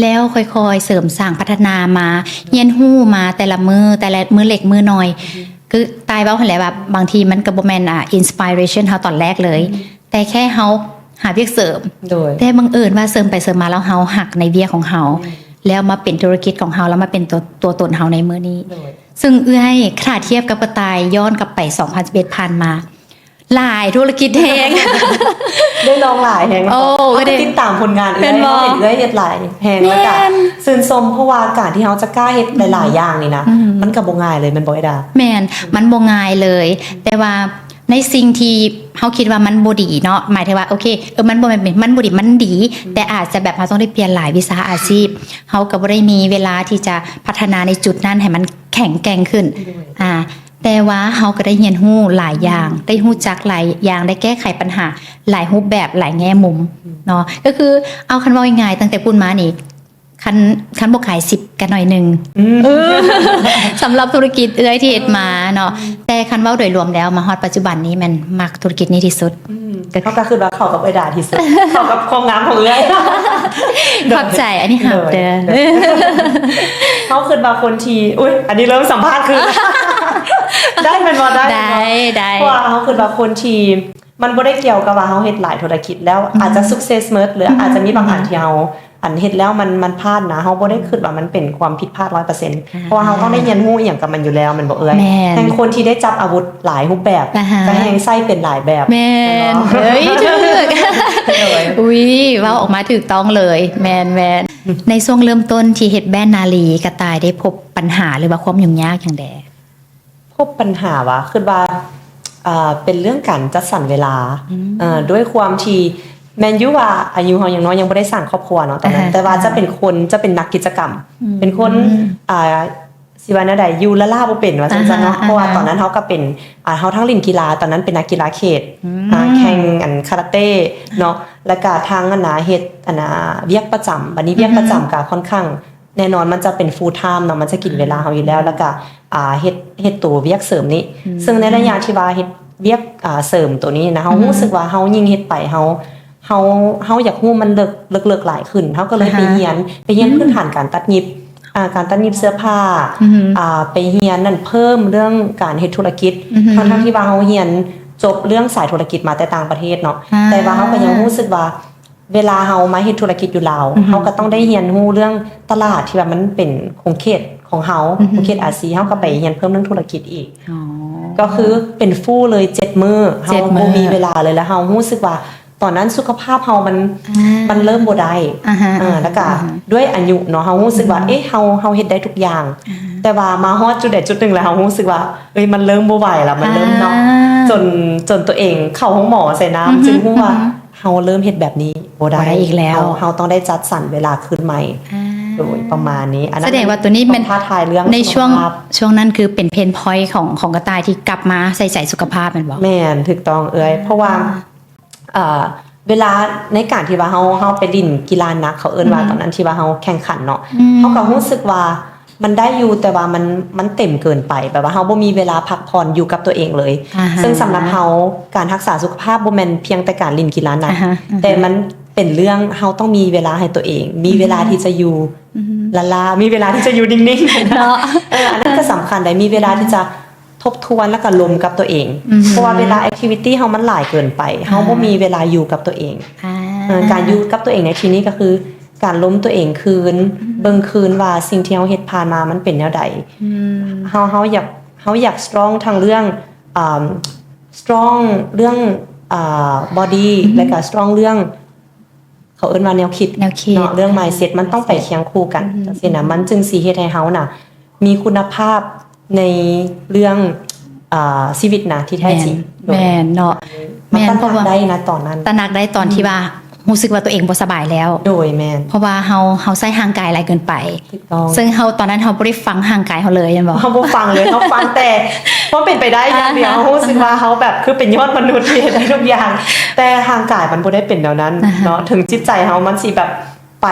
ແລ້ວຄ່ອຍໆເສີມສ້າງພັດທະນາມາ ຮຽນຮູ້ມາແຕ່ລະມື້ ແຕ່ລະມື້ເລັກມື້ນ້ອຍ ອືມ ຄືຕ່າຍເວົ້າຫັ້ນແຫຼະວ່າ ບາງທີມັນກໍບໍ່ແມ່ນ ອ່າ inspiration ເຮົາຕອນແລກເລີຍ ອືມ ແຕ່ແຄ່ເຮົາຫາວຽກເສີມ ໂດຍ ແຕ່ບັງເອີນວ່າເສີມໄປເສີມມາແລ້ວເຮົາຮັກໃນວຽກຂອງເຮົາ ອືມ ແລ້ວມາເປັນທຸລະກິດຂອງເຮົາ ແລ້ວມາເປັນຕົວ ຕົວຕົນເຮົາໃນມື້ນີ້ ໂດຍ ຊຶ່ງເອື້ອຍຖ້າທຽບກັບກະຕ່າຍ ຍ້ອນກັບໄປສອງພັນສິບເອັດຜ່ານມາ ຫຼາຍທຸລະກິດແຮງ ໄດ້ລອງຫຼາຍແຮງ ໂອ້ ເຮົາກໍຕິດຕາມຜົນງານເອື້ອຍ ເຮົາເຫັນເອື້ອຍເຮັດຫຼາຍແຮງ ແລ້ວກໍຊື່ນຊົມ ເພາະວ່າການທີ່ເຮົາຈະກ້າເຮັດຫຼາຍໆຢ່າງນີ້ນະ ອືມ ມັນກໍບໍ່ງ່າຍເລີຍ ແມ່ນບໍ່ເອື້ອຍດາ? ແມ່ນ ມັນບໍ່ງ່າຍເລີຍ ແຕ່ວ່າ ໃນສິ່ງທີ່ເຮົາຄິດວ່າມັນບໍ່ດີເນາະ ໝາຍເຖິງວ່າ ໂອເຄ ເອີ ມັນບໍ່ແມ່ນ ມັນບໍ່ດີ ມັນດີ ອືມ ແຕ່ອາດຈະແບບເຮົາຕ້ອງໄດ້ປ່ຽນຫຼາຍວິຊາອາຊີບ ເຮົາກໍບໍ່ໄດ້ມີເວລາທີ່ຈະພັດທະນາໃນຈຸດນັ້ນໃຫ້ມັນແຂງແກ່ງຂຶ້ນ ໂດຍ ອ່າ ແຕ່ວ່າເຮົາກໍໄດ້ຮຽນຮູ້ຫຼາຍຢ່າງ ອືມ ໄດ້ຮູ້ຈັກຫຼາຍຢ່າງ ໄດ້ແກ້ໄຂບັນຫາຫຼາຍຮູບແບບ ຫຼາຍແງ່ມຸມ ອືມ ເນາະ ກໍຄືເອົາ ຄັນເວົ້າງ່າຍໆ ຕັ້ງແຕ່ປຸ້ນມານີ້ ຄັນ ຄັນບໍ່ຂາຍສິບກໍໜ້ອຍໜຶ່ງ ອືມ ເອີ ສຳລັບທຸລະກິດເອື້ອຍທີ່ເຮັດມາເນາະ ອືມ ແຕ່ຄັນເວົ້າໂດຍລວມແລ້ວ ມາຮອດປັດຈຸບັນນີ້ແມ່ນມັກທຸລະກິດນີ້ທີ່ສຸດ ອືມ ກໍ ເຮົາກໍຄິດວ່າເຂົ້າກັບເອື້ອຍດາທີ່ສຸດ ເຂົ້າກັບຄວາມງາມຂອງເອື້ອຍ ຂອບໃຈ ອັນນີ້ຮັບເດີ ໂດຍ ເຮົາຄິດວ່າຄົນທີ່ ອຸ້ຍ ອັນນີ້ເລີ່ມສຳພາດຄືນ ໄດ້ແມ່ນບໍ່? ໄດ້ ໄດ້ ເພາະວ່າເຮົາຄິດວ່າຄົນທີ່ ມັນບໍ່ໄດ້ກ່ຽວກັບວ່າເຮົາເຮັດຫຼາຍທຸລະກິດແລ້ວ ອືມ ອາດຈະ success ໝົດ ຫຼື ອືມ ອາດຈະມີບາງອັນ ອືມ ທີ່ເຮົາ ອັນເຮັດແລ້ວມັນ ມັນພາດນະ ເຮົາບໍ່ໄດ້ຄິດວ່າມັນເປັນຄວາມຜິດພາດຮ້ອຍເປີເຊັນ ອ່າ ເພາະວ່າເຮົາຕ້ອງໄດ້ຮຽນຮູ້ອີ່ຫຍັງກັບມັນຢູ່ແລ້ວ ແມ່ນບໍ່ເອື້ອຍ? ແມ່ນ ແຮ່ງຄົນທີ່ໄດ້ຈັບອາວຸດຫຼາຍຮູບແບບ ອ່າຮະ ກໍແຮ່ງໃຊ້ເປັນຫຼາຍແບບ ແມ່ນ ແມ່ນບໍ່? ເອີຍ ຖືກ ໂດຍ ອຸ້ຍ ເວົ້າອອກມາຖືກຕ້ອງເລີຍ ແມ່ນໆ ໃນຊ່ວງເລີ່ມຕົ້ນທີ່ເຮັດແບຣນນາລີ ກະຕ່າຍໄດ້ພົບບັນຫາ ຫຼືວ່າຄວາມຫຍຸ້ງຍາກຫຍັງແດ່? ພົບບັນຫາຫວາ? ຄິດວ່າ ເອີ ເປັນເລື່ອງການຈັດສັນເວລາ ອືມ ເອີ ດ້ວຍຄວາມທີ່ ແມ່ນຢູ່ວ່າອາຍຸເຮົາຍັງນ້ອຍ ຍັງບໍ່ໄດ້ສ້າງຄອບຄົວເນາະຕອນນັ້ນ ອ່າຮະ ແຕ່ວ່າຈະເປັນຄົນ ອ່າຮະ ຈະເປັນນັກກິດຈະກຳ ອືມ ເປັນຄົນ ອ່າ ຊິວ່າແນວໃດ ຢູ່ລ້າໆບໍ່ເປັນວ່າຊັ້ນຊະເນາະ ອ່າຮະ ເພາະວ່າ ອ່າຮະ ຕອນນັ້ນເຮົາກໍເປັນ ອ່າ ເຮົາທັງຫຼິ້ນກິລາ ຕອນນັ້ນເປັນນັກກິລາເຂດ ອືມ ອ່າ ແຂ່ງອັນຄາຣາເຕ້ເນາະ ແລ້ວກໍທັງອັນນ່າເຮັດອັນນ່າວຽກປະຈຳ ບັດນີ້ວຽກປະຈຳ ອືຮຶ ກໍຄ່ອນຂ້າງ ແນ່ນອນມັນຈະເປັນ full time ເນາະ ມັນຈະກິນເວລາເຮົາຢູ່ແລ້ວ ອ່າ ແລ້ວກະ ອ່າ ເຮັດ ເຮັດໂຕວຽກເສີມນີ້ ອືມ ຊຶ່ງໃນໄລຍະທີ່ວ່າເຮັດວຽກ ອ່າ ເສີມໂຕນີ້ນະ ເຮົາ ອືຮຶ ຮູ້ສຶກວ່າເຮົາຍິ່ງເຮັດໄປ ເຮົາ ເຮົາ ເຮົາຢາກຮູ້ມັນເລິກ ເລິກໆຫຼາຍຂຶ້ນ ເຮົາກໍເລີຍ ອ່າຮະ ໄປຮຽນ ໄປຮຽນ ອືມ ພື້ນຖານການຕັດຫຍິບ ອ່າ ການຕັດຫຍິບເສື້ອຜ້າ ອືຮຶ ອ່າ ໄປຮຽນນັ້ນເພີ່ມເລື່ອງການເຮັດທຸລະກິດ ອືຮຶ ທັງໆທີ່ວ່າເຮົາຮຽນຈົບເລື່ອງສາຍທຸລະກິດມາແຕ່ຕ່າງປະເທດເນາະ ອ່າ ແຕ່ວ່າເຮົາກໍຍັງຮູ້ສຶກວ່າ ເວລາເຮົາມາເຮັດທຸລະກິດຢູ່ລາວ ອືຮຶ ເຮົາກໍຕ້ອງໄດ້ຮຽນຮູ້ເລື່ອງຕະຫຼາດທີ່ວ່າມັນເປັນຂົງເຂດຂອງເຮົາ ອືຮຶ ຂົງເຂດອາຊີ ເຮົາກໍໄປຮຽນເພີ່ມເລື່ອງທຸລະກິດອີກ ອໍ ກໍຄືເປັນຟູ້ເລີຍເຈັດມື້ ເຈັດມື້ ເຮົາບໍ່ມີເວລາເລີຍ ແລ້ວເຮົາຮູ້ສຶກວ່າຕອນນັ້ນສຸຂະພາບເຮົາມັນ ອ່າ ມັນເລີ່ມບໍ່ໄດ້ ອ່າຮະ ເອີ ອ່າຮະ ແລ້ວກໍ ອ່າຮະ ດ້ວຍອາຍຸເນາະ ເຮົາຮູ້ສຶກວ່າ ອືຮຶ ເອະ ເຮົາ ເຮົາເຮັດໄດ້ທຸກຢ່າງ ອ່າຮະ ແຕ່ວ່າມາຮອດຈຸດໃດຈຸດໜຶ່ງແລ້ວ ເຮົາຮູ້ສຶກວ່າ ເອີຍ ມັນເລີ່ມບໍ່ໄຫວລະ ມັນເລີ່ມເນາະ ອ່າ ຈົນ ຈົນຕົວເອງເຂົ້າໂຮງໝໍໃສ່ນ້ຳ ອືຮຶ ຈຶ່ງຮູ້ວ່າ ອືຮຶ ເຮົາເລີ່ມເຮັດແບບນີ້ບໍ່ໄດ້ ບໍ່ໄດ້ອີກແລ້ວ ເຮົາ ເຮົາຕ້ອງໄດ້ຈັດສັນເວລາຄືນໃໝ່ ອ່າ ໂດຍປະມານນີ້ ອັນນັ້ນ ສະແດງວ່າຕົວນີ້ແມ່ນ ຕ້ອງທ້າທາຍເລື່ອງ ໃນຊ່ວງ ສຸຂະພາບ ຊ່ວງນັ້ນຄືເປັນ pain point ຂອງ ຂອງກະຕ່າຍທີ່ກັບມາໃສ່ໃຈສຸຂະພາບແມ່ນບໍ່? ແມ່ນ ຖືກຕ້ອງເອື້ອຍ ອ່າ ເພາະວ່າ ອ່າ ເວລາໃນການທີ່ວ່າເຮົາ ເຮົາໄປຫຼິ້ນກິລາໜັກ ເຂົາເອີ້ນວ່າ ອືຮຶ ຕອນນັ້ນທີ່ວ່າເຮົາແຂ່ງຂັນເນາະ ອືມ ເຮົາກໍຮູ້ສຶກວ່າມັນໄດ້ຢູ່ ແຕ່ວ່າມັນ ມັນເຕັມເກີນໄປ ແບບວ່າເຮົາບໍ່ມີເວລາພັກຜ່ອນຢູ່ກັບຕົວເອງເລີຍ ອ່າຮະ ເຊິ່ງສຳລັບເຮົາ ການຮັກສາສຸຂະພາບບໍ່ແມ່ນພຽງແຕ່ການຫຼິ້ນກິລາໜັກ ອ່າຮະ ແຕ່ມັນເປັນເລື່ອງເຮົາຕ້ອງມີເວລາໃຫ້ຕົວເອງ ມີເວລາ ອືຮຶ ທີ່ຈະຢູ່ ອືຮຶ ລ້າໆ ມີເວລາທີ່ຈະຢູ່ນິ່ງໆ ເນາະ ເອີ ອັນນັ້ນກໍສຳຄັນໄດ໋ ມີເວລາທີ່ຈະ ທົບທວນ ແລ້ວກໍລົມກັບຕົວເອງ ອືມ ເພາະວ່າເວລາ activity ເຮົາມັນຫຼາຍເກີນໄປ ອ່າ ເຮົາບໍ່ມີເວລາຢູ່ກັບຕົວເອງ ອ່າ ເອີ ການຢູ່ກັບຕົວເອງໃນທີ່ນີ້ກໍຄື ການລົມຕົວເອງຄືນ ອືມ บิ่ງຄືນວ່າສິ່ງທີ່ເຮົາເຮັດຜ່ານມາມັນເປັນແນວໃດ. ເຮົາ ເຮົາຢາກ ເຮົາຢາກສະຕຣອງທັງເລື່ອງ ອ່າ ສະຕຣອງເລື່ອງ ອ່າ body ແລະກະສະຕຣອງເລື່ອງ ເຂົາເອີ້ນວ່າແນວຄິດ ແນວຄິດ ເນາະ ເລື່ອງ mindset ມັນຕ້ອງໄປຄຽງຄູ່ກັນ ຈັ່ງຊີ້ນະ ມັນຈຶ່ງຊິເຮັດໃຫ້ເຮົານະ ມີຄຸນນະພາບໃນເລື່ອງ ອ່າ ຊີວິດນະທີ່ແທ້ຈິງ. ແມ່ນເນາະ ມັນຕະໜັກໄດ້ນະຕອນນັ້ນ ຕະໜັກໄດ້ຕອນທີ່ວ່າຮູ້ສຶກວ່າຕົວເອງບໍ່ສະບາຍແລ້ວ. ໂດຍ ແມ່ນ ເພາະວ່າເຮົາ ເຮົາໃຊ້ຮ່າງກາຍຫຼາຍເກີນໄປ. ຖືກຕ້ອງ ເຊິ່ງເຮົາ ຕອນນັ້ນເຮົາບໍ່ໄດ້ຟັງຮ່າງກາຍເຮົາເລີຍ ແມ່ນບໍ່? ເຮົາບໍ່ຟັງເລີຍ ເຮົາຟັງແຕ່ຄວາມເປັນໄປໄດ້ຢ່າງດຽວ. ເຮົາຮູ້ສຶກວ່າເຮົາແບບຄືເປັນຍອດມະນຸດທີ່ເຮັດໄດ້ທຸກຢ່າງ ແຕ່ຮ່າງກາຍມັນບໍ່ໄດ້ເປັນແນວນັ້ນເນາະ. ເຖິງຈິດໃຈເຮົາມັນຊິແບບ ໄປ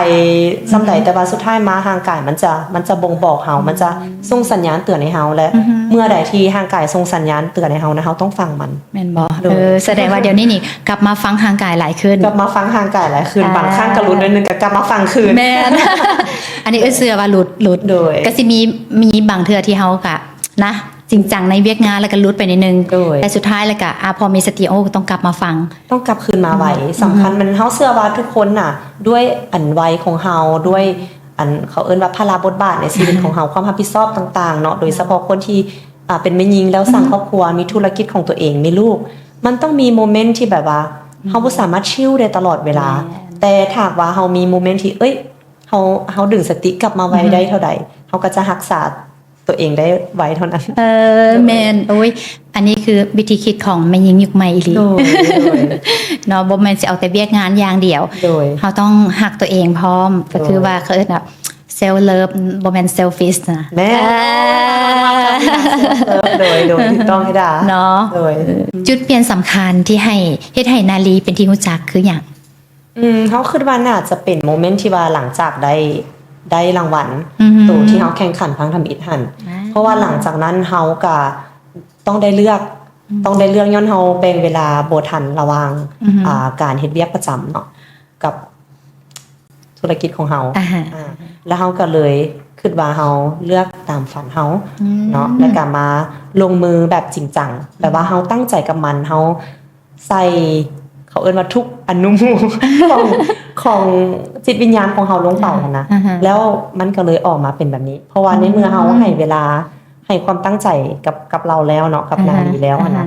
ສ່ຳໃດ ແຕ່ວ່າສຸດທ້າຍມາຮ່າງກາຍມັນຈະ ມັນຈະບົ່ງບອກເຮົາ ມັນຈະສົ່ງສັນຍານເຕືອນໃຫ້ເຮົາ ແລະເມື່ອໃດທີ່ຮ່າງກາຍສົ່ງສັນຍານເຕືອນໃຫ້ເຮົານະ ເຮົາຕ້ອງຟັງມັນ. ແມ່ນບໍ່? ໂດຍ ເອີ ສະແດງວ່າດຽວນີ້ນີ້ກັບມາຟັງຮ່າງກາຍຫຼາຍຂຶ້ນ ກັບມາຟັງຮ່າງກາຍຫຼາຍຂຶ້ນ. ອ່າ ບາງຄັ້ງກໍຫຼຸດໜ້ອຍໜຶ່ງ ກໍກັບມາຟັງຄືນ. ແມ່ນ ອັນນີ້ເອື້ອຍເຊື່ອວ່າຫຼຸດ ຫຼຸດ. ໂດຍ ກໍຊິມີ ມີບາງເທື່ອທີ່ເຮົາກະນະ ຈິງຈັງໃນວຽກງານ ແລ້ວກໍຫຼຸດໄປໜ້ອຍໜຶ່ງ. ໂດຍ ແຕ່ສຸດທ້າຍແລ້ວກໍ ອາ ພໍມີສະຕິ ໂອ້ ຕ້ອງກັບມາຟັງ ຕ້ອງກັບຄືນມາໄວ. ສຳຄັນແມ່ນ ເຮົາເຊື່ອວ່າທຸກຄົນນະ ດ້ວຍອັນໄວຂອງເຮົາ ດ້ວຍອັນເຂົາເອີ້ນວ່າພາລະບົດບາດໃນຊີວິດຂອງເຮົາ ຄວາມຮັບຜິດຊອບຕ່າງໆເນາະ ໂດຍສະເພາະຄົນທີ່ ອ່າ ເປັນແມ່ຍິງແລ້ວສ້າງຄອບຄົວ ມີທຸລະກິດຂອງຕົວເອງ ມີລູກ ມັນຕ້ອງມີໂມເມັນທີ່ແບບວ່າເຮົາບໍ່ສາມາດຊິວໄດ້ຕະຫຼອດເວລາ. ແຕ່ຖ້າຫາກວ່າເຮົາມີໂມເມັນທີ່ ເອີຍ ເຮົາ ເຮົາດຶງສະຕິກັບມາໄວໄດ້ເທົ່າໃດ ເຮົາກໍຈະຮັກສາ ຕົວເອງໄດ້ໄວເທົ່ານັ້ນ. ເອີ ແມ່ນ. ໂອ້ຍ ອັນນີ້ຄືວິທີຄິດຂອງແມ່ຍິງຍຸກໃໝ່ອີ່ຫຼີ. ໂດຍ ໂດຍ ເນາະ ບໍ່ແມ່ນຊິເອົາແຕ່ວຽກງານຢ່າງດຽວ. ໂດຍ ເຮົາຕ້ອງຮັກຕົວເອງພ້ອມ. ໂດຍ ກໍຄືວ່າເຂົາເອີ້ນວ່າ self love ບໍ່ແມ່ນ selfish ນະ. ແມ່ນ. ໂດຍ ໂດຍ ຖືກຕ້ອງເດ. ເນາະ ໂດຍ ຈຸດປ່ຽນສຳຄັນທີ່ໃຫ້ ເຮັດໃຫ້ນາລີເປັນທີ່ຮູ້ຈັກຄືຫຍັງ? ອືມ ເຮົາຄິດວ່າໜ້າຈະເປັນໂມເມັນທີ່ວ່າຫຼັງຈາກໄດ້ ໄດ້ລາງວັນ ໂຕທີ່ເຮົາແຂ່ງຂັນຄັ້ງທຳອິດຫັ້ນ. ເພາະວ່າຫຼັງຈາກນັ້ນເຮົາກະຕ້ອງໄດ້ເລືອກ ຕ້ອງໄດ້ເລືອກ ຍ້ອນເຮົາແບ່ງເວລາບໍ່ທັນລະຫວ່າງ ອ່າ ການເຮັດວຽກປະຈຳເນາະ ກັບທຸລະກິດຂອງເຮົາ. ອ່າ ແລ້ວເຮົາກະເລີຍຄິດວ່າເຮົາເລືອກຕາມຝັນເຮົາເນາະ ແລ້ວກະມາລົງມືແບບຈິງຈັງ ແບບວ່າເຮົາຕັ້ງໃຈກັບມັນ ເຮົາ ໃສ່ ເຂົາເອີ້ນວ່າທຸກອະນຸຂອງ ຂອງຈິດວິນຍານຂອງເຮົາລົງໄປຫັ້ນນະ. ແລ້ວມັນກໍເລີຍອອກມາເປັນແບບນີ້ ເພາະວ່າໃນເມື່ອເຮົາໃຫ້ເວລາ ໃຫ້ຄວາມຕັ້ງໃຈກັບ ກັບລາວແລ້ວເນາະ ກັບນາລີແລ້ວຫັ້ນນະ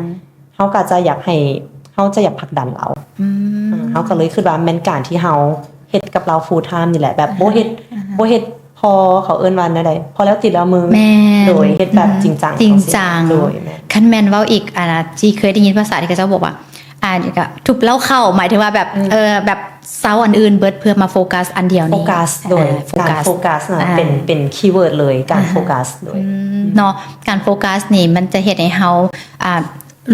ເຮົາກໍຈະຢາກໃຫ້ ເຮົາຈະຢາກຜັກດັນລາວ. ເຮົາກໍເລີຍຄິດວ່າແມ່ນການທີ່ເຮົາເຮັດກັບລາວ full time ນີ້ແຫຼະ ແບບບໍ່ເຮັດ ບໍ່ເຮັດ ພໍ ເຂົາເອີ້ນວ່າແນວໃດ ພໍແລ້ວຕິດແລ້ວມື. ແມ່ນ. ໂດຍ ເຮັດແບບຈິງຈັງ ຈິງຈັງ. ໂດຍ ແມ່ນ. ຄັນແມ່ນເວົ້າອີກ ອັນທີ່ເຄີຍໄດ້ຍິນພາສາທີ່ເຂົາເຈົ້າບອກວ່າ ອັນກໍທຸບເຫຼົ້າເຂົ້າ ໝາຍເຖິງວ່າແບບ ເອີ ແບບເຊົາອັນອື່ນເບິດ ເພື່ອມາໂຟກັສອັນດຽວນີ້. ໂຟກັສ ໂດຍ ໂຟກັສ ໂຟກັສນະ ເປັນ ເປັນຄີເວີດເລີຍ ການໂຟກັສ. ໂດຍ ເນາະ ການໂຟກັສນີ້ມັນຈະເຮັດໃຫ້ເຮົາ ອ່າ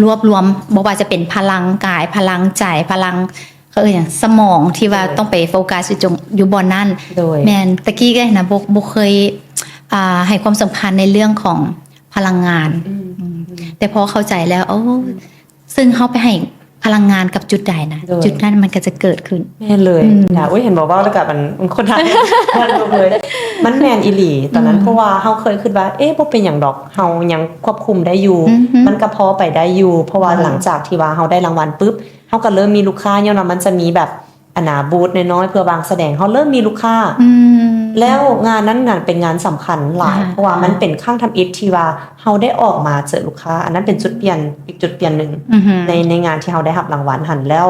ລວບລວມ ບໍ່ວ່າຈະເປັນພະລັງກາຍ ພະລັງໃຈ ພະລັງ ເຂົາເອີ້ນຫຍັງ ສະໝອງທີ່ວ່າ ໂດຍ ຕ້ອງໄປໂຟກັສຢູ່ຈົງ ຢູ່ບ່ອນນັ້ນ. ໂດຍ ແມ່ນ. ຕະກີ້ເອີຍນະ ບໍ່ ບໍ່ເຄີຍ ອ່າ ໃຫ້ຄວາມສຳຄັນໃນເລື່ອງຂອງພະລັງງານ. ແຕ່ພໍເຂົ້າໃຈແລ້ວ ໂອ້ ເຊິ່ງເຮົາໄປໃຫ້ພະລັງງານກັບຈຸດໃດນະ ຈຸດນັ້ນມັນກໍຈະເກີດຂຶ້ນ. ແມ່ນເລີຍ. ໂອ້ຍ ເຫັນບໍ່ ເວົ້າແລ້ວກໍມັນ ຄົນທາງນັ້ນເລີຍ ມັນແມ່ນອີ່ຫຼີຕອນນັ້ນ. ເພາະວ່າເຮົາເຄີຍຄິດວ່າ ເອ ບໍ່ເປັນຫຍັງດອກ ເຮົາຍັງຄວບຄຸມໄດ້ຢູ່ ມັນກໍພໍໄປໄດ້ຢູ່. ເພາະວ່າຫຼັງຈາກທີ່ວ່າເຮົາໄດ້ລາງວັນປຶບ ເຮົາກໍເລີ່ມມີລູກຄ້າ ຍ້ອນວ່າມັນຈະມີແບບ ອັນນາ ບູດນ້ອຍໆ ເພື່ອວາງສະແດງ ເຮົາເລີ່ມມີລູກຄ້າ. ແລ້ວງານນັ້ນນະເປັນງານສຳຄັນຫຼາຍ ເພາະວ່າມັນເປັນຄັ້ງທຳອິດທີ່ວ່າເຮົາໄດ້ອອກມາເຈີລູກຄ້າ. ອັນນັ້ນເປັນຈຸດປ່ຽນ ອີກຈຸດປ່ຽນໜຶ່ງ ໃນ ໃນງານທີ່ເຮົາໄດ້ຮັບລາງວັນຫັ້ນ. ແລ້ວ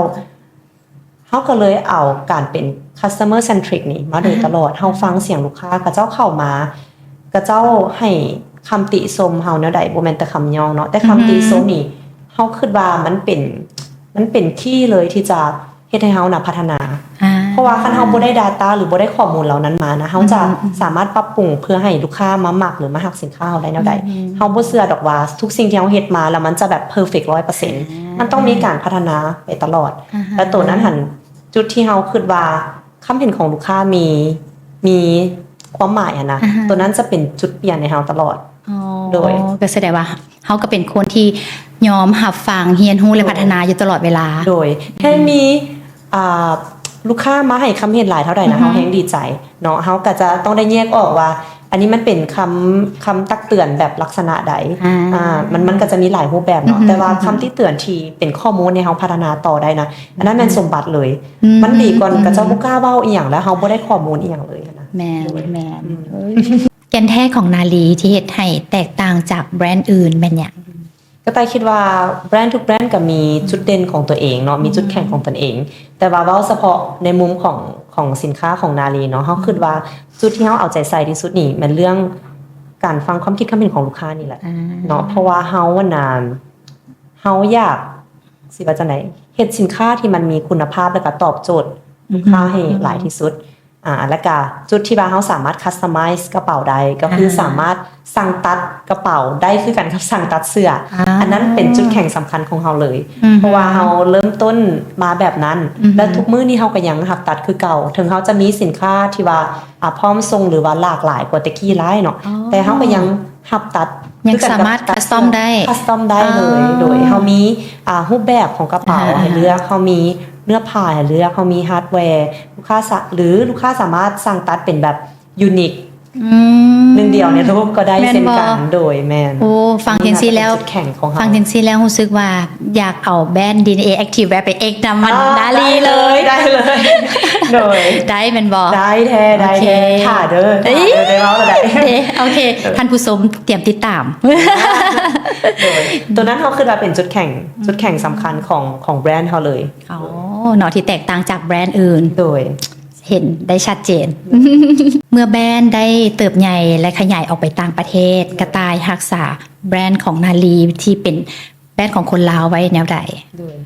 ເຮົາກໍເລີຍເອົາການເປັນ customer centric ນີ້ມາໂດຍຕະຫຼອດ. ເຮົາຟັງສຽງລູກຄ້າ ເຂົາເຈົ້າເຂົ້າມາ ເຂົາເຈົ້າໃຫ້ຄຳຕິຊົມເຮົາແນວໃດ ບໍ່ແມ່ນແຕ່ຄຳຍ້ອງເນາະ ແຕ່ຄຳຕິຊົມນີ້ ເຮົາຄິດວ່າມັນເປັນ ມັນເປັນຄີເລີຍທີ່ຈະ ເຮັດໃຫ້ເຮົານະພັດທະນາ. ເພາະວ່າຄັນເຮົາບໍ່ໄດ້ data ຫຼືບໍ່ໄດ້ຂໍ້ມູນເຫຼົ່ານັ້ນມານະ ເຮົາຈະສາມາດປັບປຸງເພື່ອໃຫ້ລູກຄ້າມາມັກ ຫຼືມາຮັກສິນຄ້າເຮົາໄດ້ແນວໃດ. ເຮົາບໍ່ເຊື່ອດອກວ່າທຸກສິ່ງທີ່ເຮົາເຮັດມາແລ້ວມັນຈະແບບ perfect ຮ້ອຍເປີເຊັນ. ມັນຕ້ອງມີການພັດທະນາໄປຕະຫຼອດ. ແລ້ວໂຕນັ້ນຫັ້ນ ຈຸດທີ່ເຮົາຄິດວ່າຄຳເຫັນຂອງລູກຄ້າມີ ມີຄວາມໝາຍຫັ້ນນະ ໂຕນັ້ນຈະເປັນຈຸດປ່ຽນໃຫ້ເຮົາຕະຫຼອດ. ໂດຍ ກໍສະແດງວ່າ ເຮົາກໍເປັນຄົນທີ່ຍອມຮັບຟັງ ຮຽນຮູ້ ແລະ ພັດທະນາຢູ່ຕະຫຼອດເວລາ. ໂດຍ ແຮງມີ ອ່າ ລູກຄ້າມາໃຫ້ຄຳເຫັນຫຼາຍເທົ່າໃດນະ ເຮົາແຮງດີໃຈເນາະ. ເຮົາກໍຈະຕ້ອງໄດ້ແຍກອອກວ່າ ອັນນີ້ມັນເປັນຄຳ ຄຳຕັກເຕືອນແບບລັກສະນະໃດ? ອ່າ ອ່າ ມັນ ມັນກໍຈະມີຫຼາຍຮູບແບບເນາະ ອືຮຶ ແຕ່ວ່າ ອືຮຶ ຄຳຕິເຕືອນທີ່ເປັນຂໍ້ມູນໃຫ້ເຮົາພັດທະນາຕໍ່ໄດ້ນະ ອັນນັ້ນແມ່ນ ອືຮຶ ສົມບັດເລີຍ. ອືມ ມັນດີກວ່າ ອືມ ເຂົາເຈົ້າບໍ່ກ້າເວົ້າອີ່ຫຍັງ ແລ້ວເຮົາບໍ່ໄດ້ຂໍ້ມູນອີ່ຫຍັງເລີຍຫັ້ນນະ. ແມ່ນ ໂດຍ ແມ່ນ ອືມ ເອີຍ ແກ່ນແທ້ຂອງນາລີທີ່ເຮັດໃຫ້ແຕກຕ່າງຈາກແບຣນອື່ນແມ່ນຫຍັງ? ກະຕ່າຍຄິດວ່າແບຣນທຸກແບຣນກໍມີຈຸດເດັ່ນຂອງຕົວເອງເນາະ ມີຈຸດແຂງຂອງຕົນເອງ ອືມ ແຕ່ວ່າເວົ້າສະເພາະໃນມຸມຂອງ ຂອງສິນຄ້າຂອງນາລີເນາະ ເຮົາ ອືມ ຄິດວ່າຈຸດທີ່ເຮົາເອົາໃຈໃສ່ທີ່ສຸດນີ້ແມ່ນເລື່ອງການຟັງຄວາມຄິດຄວາມເຫັນຂອງລູກຄ້ານີ້ແຫຼະ ອ່າ ເນາະ ເພາະວ່າເຮົາຫັ້ນນະ ເຮົາຢາກ ຊິວ່າຈັ່ງໃດ ເຮັດສິນຄ້າທີ່ມັນມີຄຸນນະພາບ ແລ້ວກໍຕອບໂຈດ ອືຮຶ ລູກຄ້າໃຫ້ຫຼາຍທີ່ສຸດ ອືຮຶ ອ່າ ແລ້ວກະຈຸດທີ່ວ່າເຮົາສາມາດ customize ກະເປົາໄດ້ ກໍຄື ອ່າ ສາມາດສັ່ງຕັດກະເປົາໄດ້ຄືກັນກັບສັ່ງຕັດເສື້ອ ອ່າ ອັນນັ້ນເປັນຈຸດແຂງສຳຄັນຂອງເຮົາເລີຍ ອືຮຶ ເພາະວ່າເຮົາເລີ່ມຕົ້ນມາແບບນັ້ນ ອືຮຶ ແລະ ທຸກມື້ນີ້ເຮົາກໍຍັງຮັບຕັດຄືເກົ່າ ເຖິງເຮົາຈະມີສິນຄ້າທີ່ວ່າ ອ່າ ພ້ອມສົ່ງ ຫຼືວ່າຫຼາກຫຼາຍກວ່າແຕ່ກີ້ຫຼາຍເນາະ ອໍ ແຕ່ເຮົາກໍຍັງຮັບຕັດ ຍັງສາມາດ custom ໄດ້ custom ໄດ້ເລີຍ ອໍ ໂດຍເຮົາມີ ອ່າ ຮູບແບບຂອງກະເປົາ ອ່າ ໃຫ້ເລືອກ ເຮົາມີເນື້ອຜ້າໃຫ້ເລືອກ ເຮົາມີ hardware ລູກຄ້າສາ ຫຼື ລູກຄ້າສາມາດສັ່ງຕັດເປັນແບບ unique ອືມ ໜຶ່ງດຽວໃນໂລກກໍໄດ້ເຊັ່ນກັນ ແມ່ນບໍ່? ໂດຍ ແມ່ນ ໂອ້ ຟັງຈັ່ງຊີ້ແລ້ວ ອັນນີ້ນະເປັນຈຸດແຂງຂອງເຮົາ ຟັງຈັ່ງຊີ້ແລ້ວຮູ້ສຶກວ່າ ຢາກເອົາແບຣນ ດີເອັນເອ Activewear ໄປເອັກນຳມັນ ອ່າ ນາລີເລີຍ ໄດ້ເລີຍ ໄດ້ເລີຍ ໂດຍ ໄດ້ແມ່ນບໍ່? ໄດ້ແທ້ ໄດ້ແທ້ ໂອເຄ ຖ້າເດີ ເອີຍ ຖ້າເດີ ໄດ້ເວົ້າແລ້ວໄດ້ ເດ້ ໂອເຄ ໂດຍ ທ່ານຜູ້ຊົມຕຽມຕິດຕາມ ໂດຍ ໂຕນັ້ນເຮົາຄິດວ່າເປັນຈຸດແຂງ ອືມ ຈຸດແຂງສຳຄັນຂອງ ຂອງແບຣນເຮົາເລີຍ ອໍ ເນາະ ທີ່ແຕກຕ່າງຈາກແບຣນອື່ນ ໂດຍ ເຫັນໄດ້ຊັດເຈນ ເມື່ອແບຣນໄດ້ເຕີບໃຫຍ່ ແລະ ຂະຫຍາຍອອກໄປຕ່າງປະເທດ ກະຕ່າຍຮັກສາແບຣນຂອງນາລີທີ່ເປັນແບຣນຂອງຄົນລາວໄວ້ແນວໃດ? ໂດຍ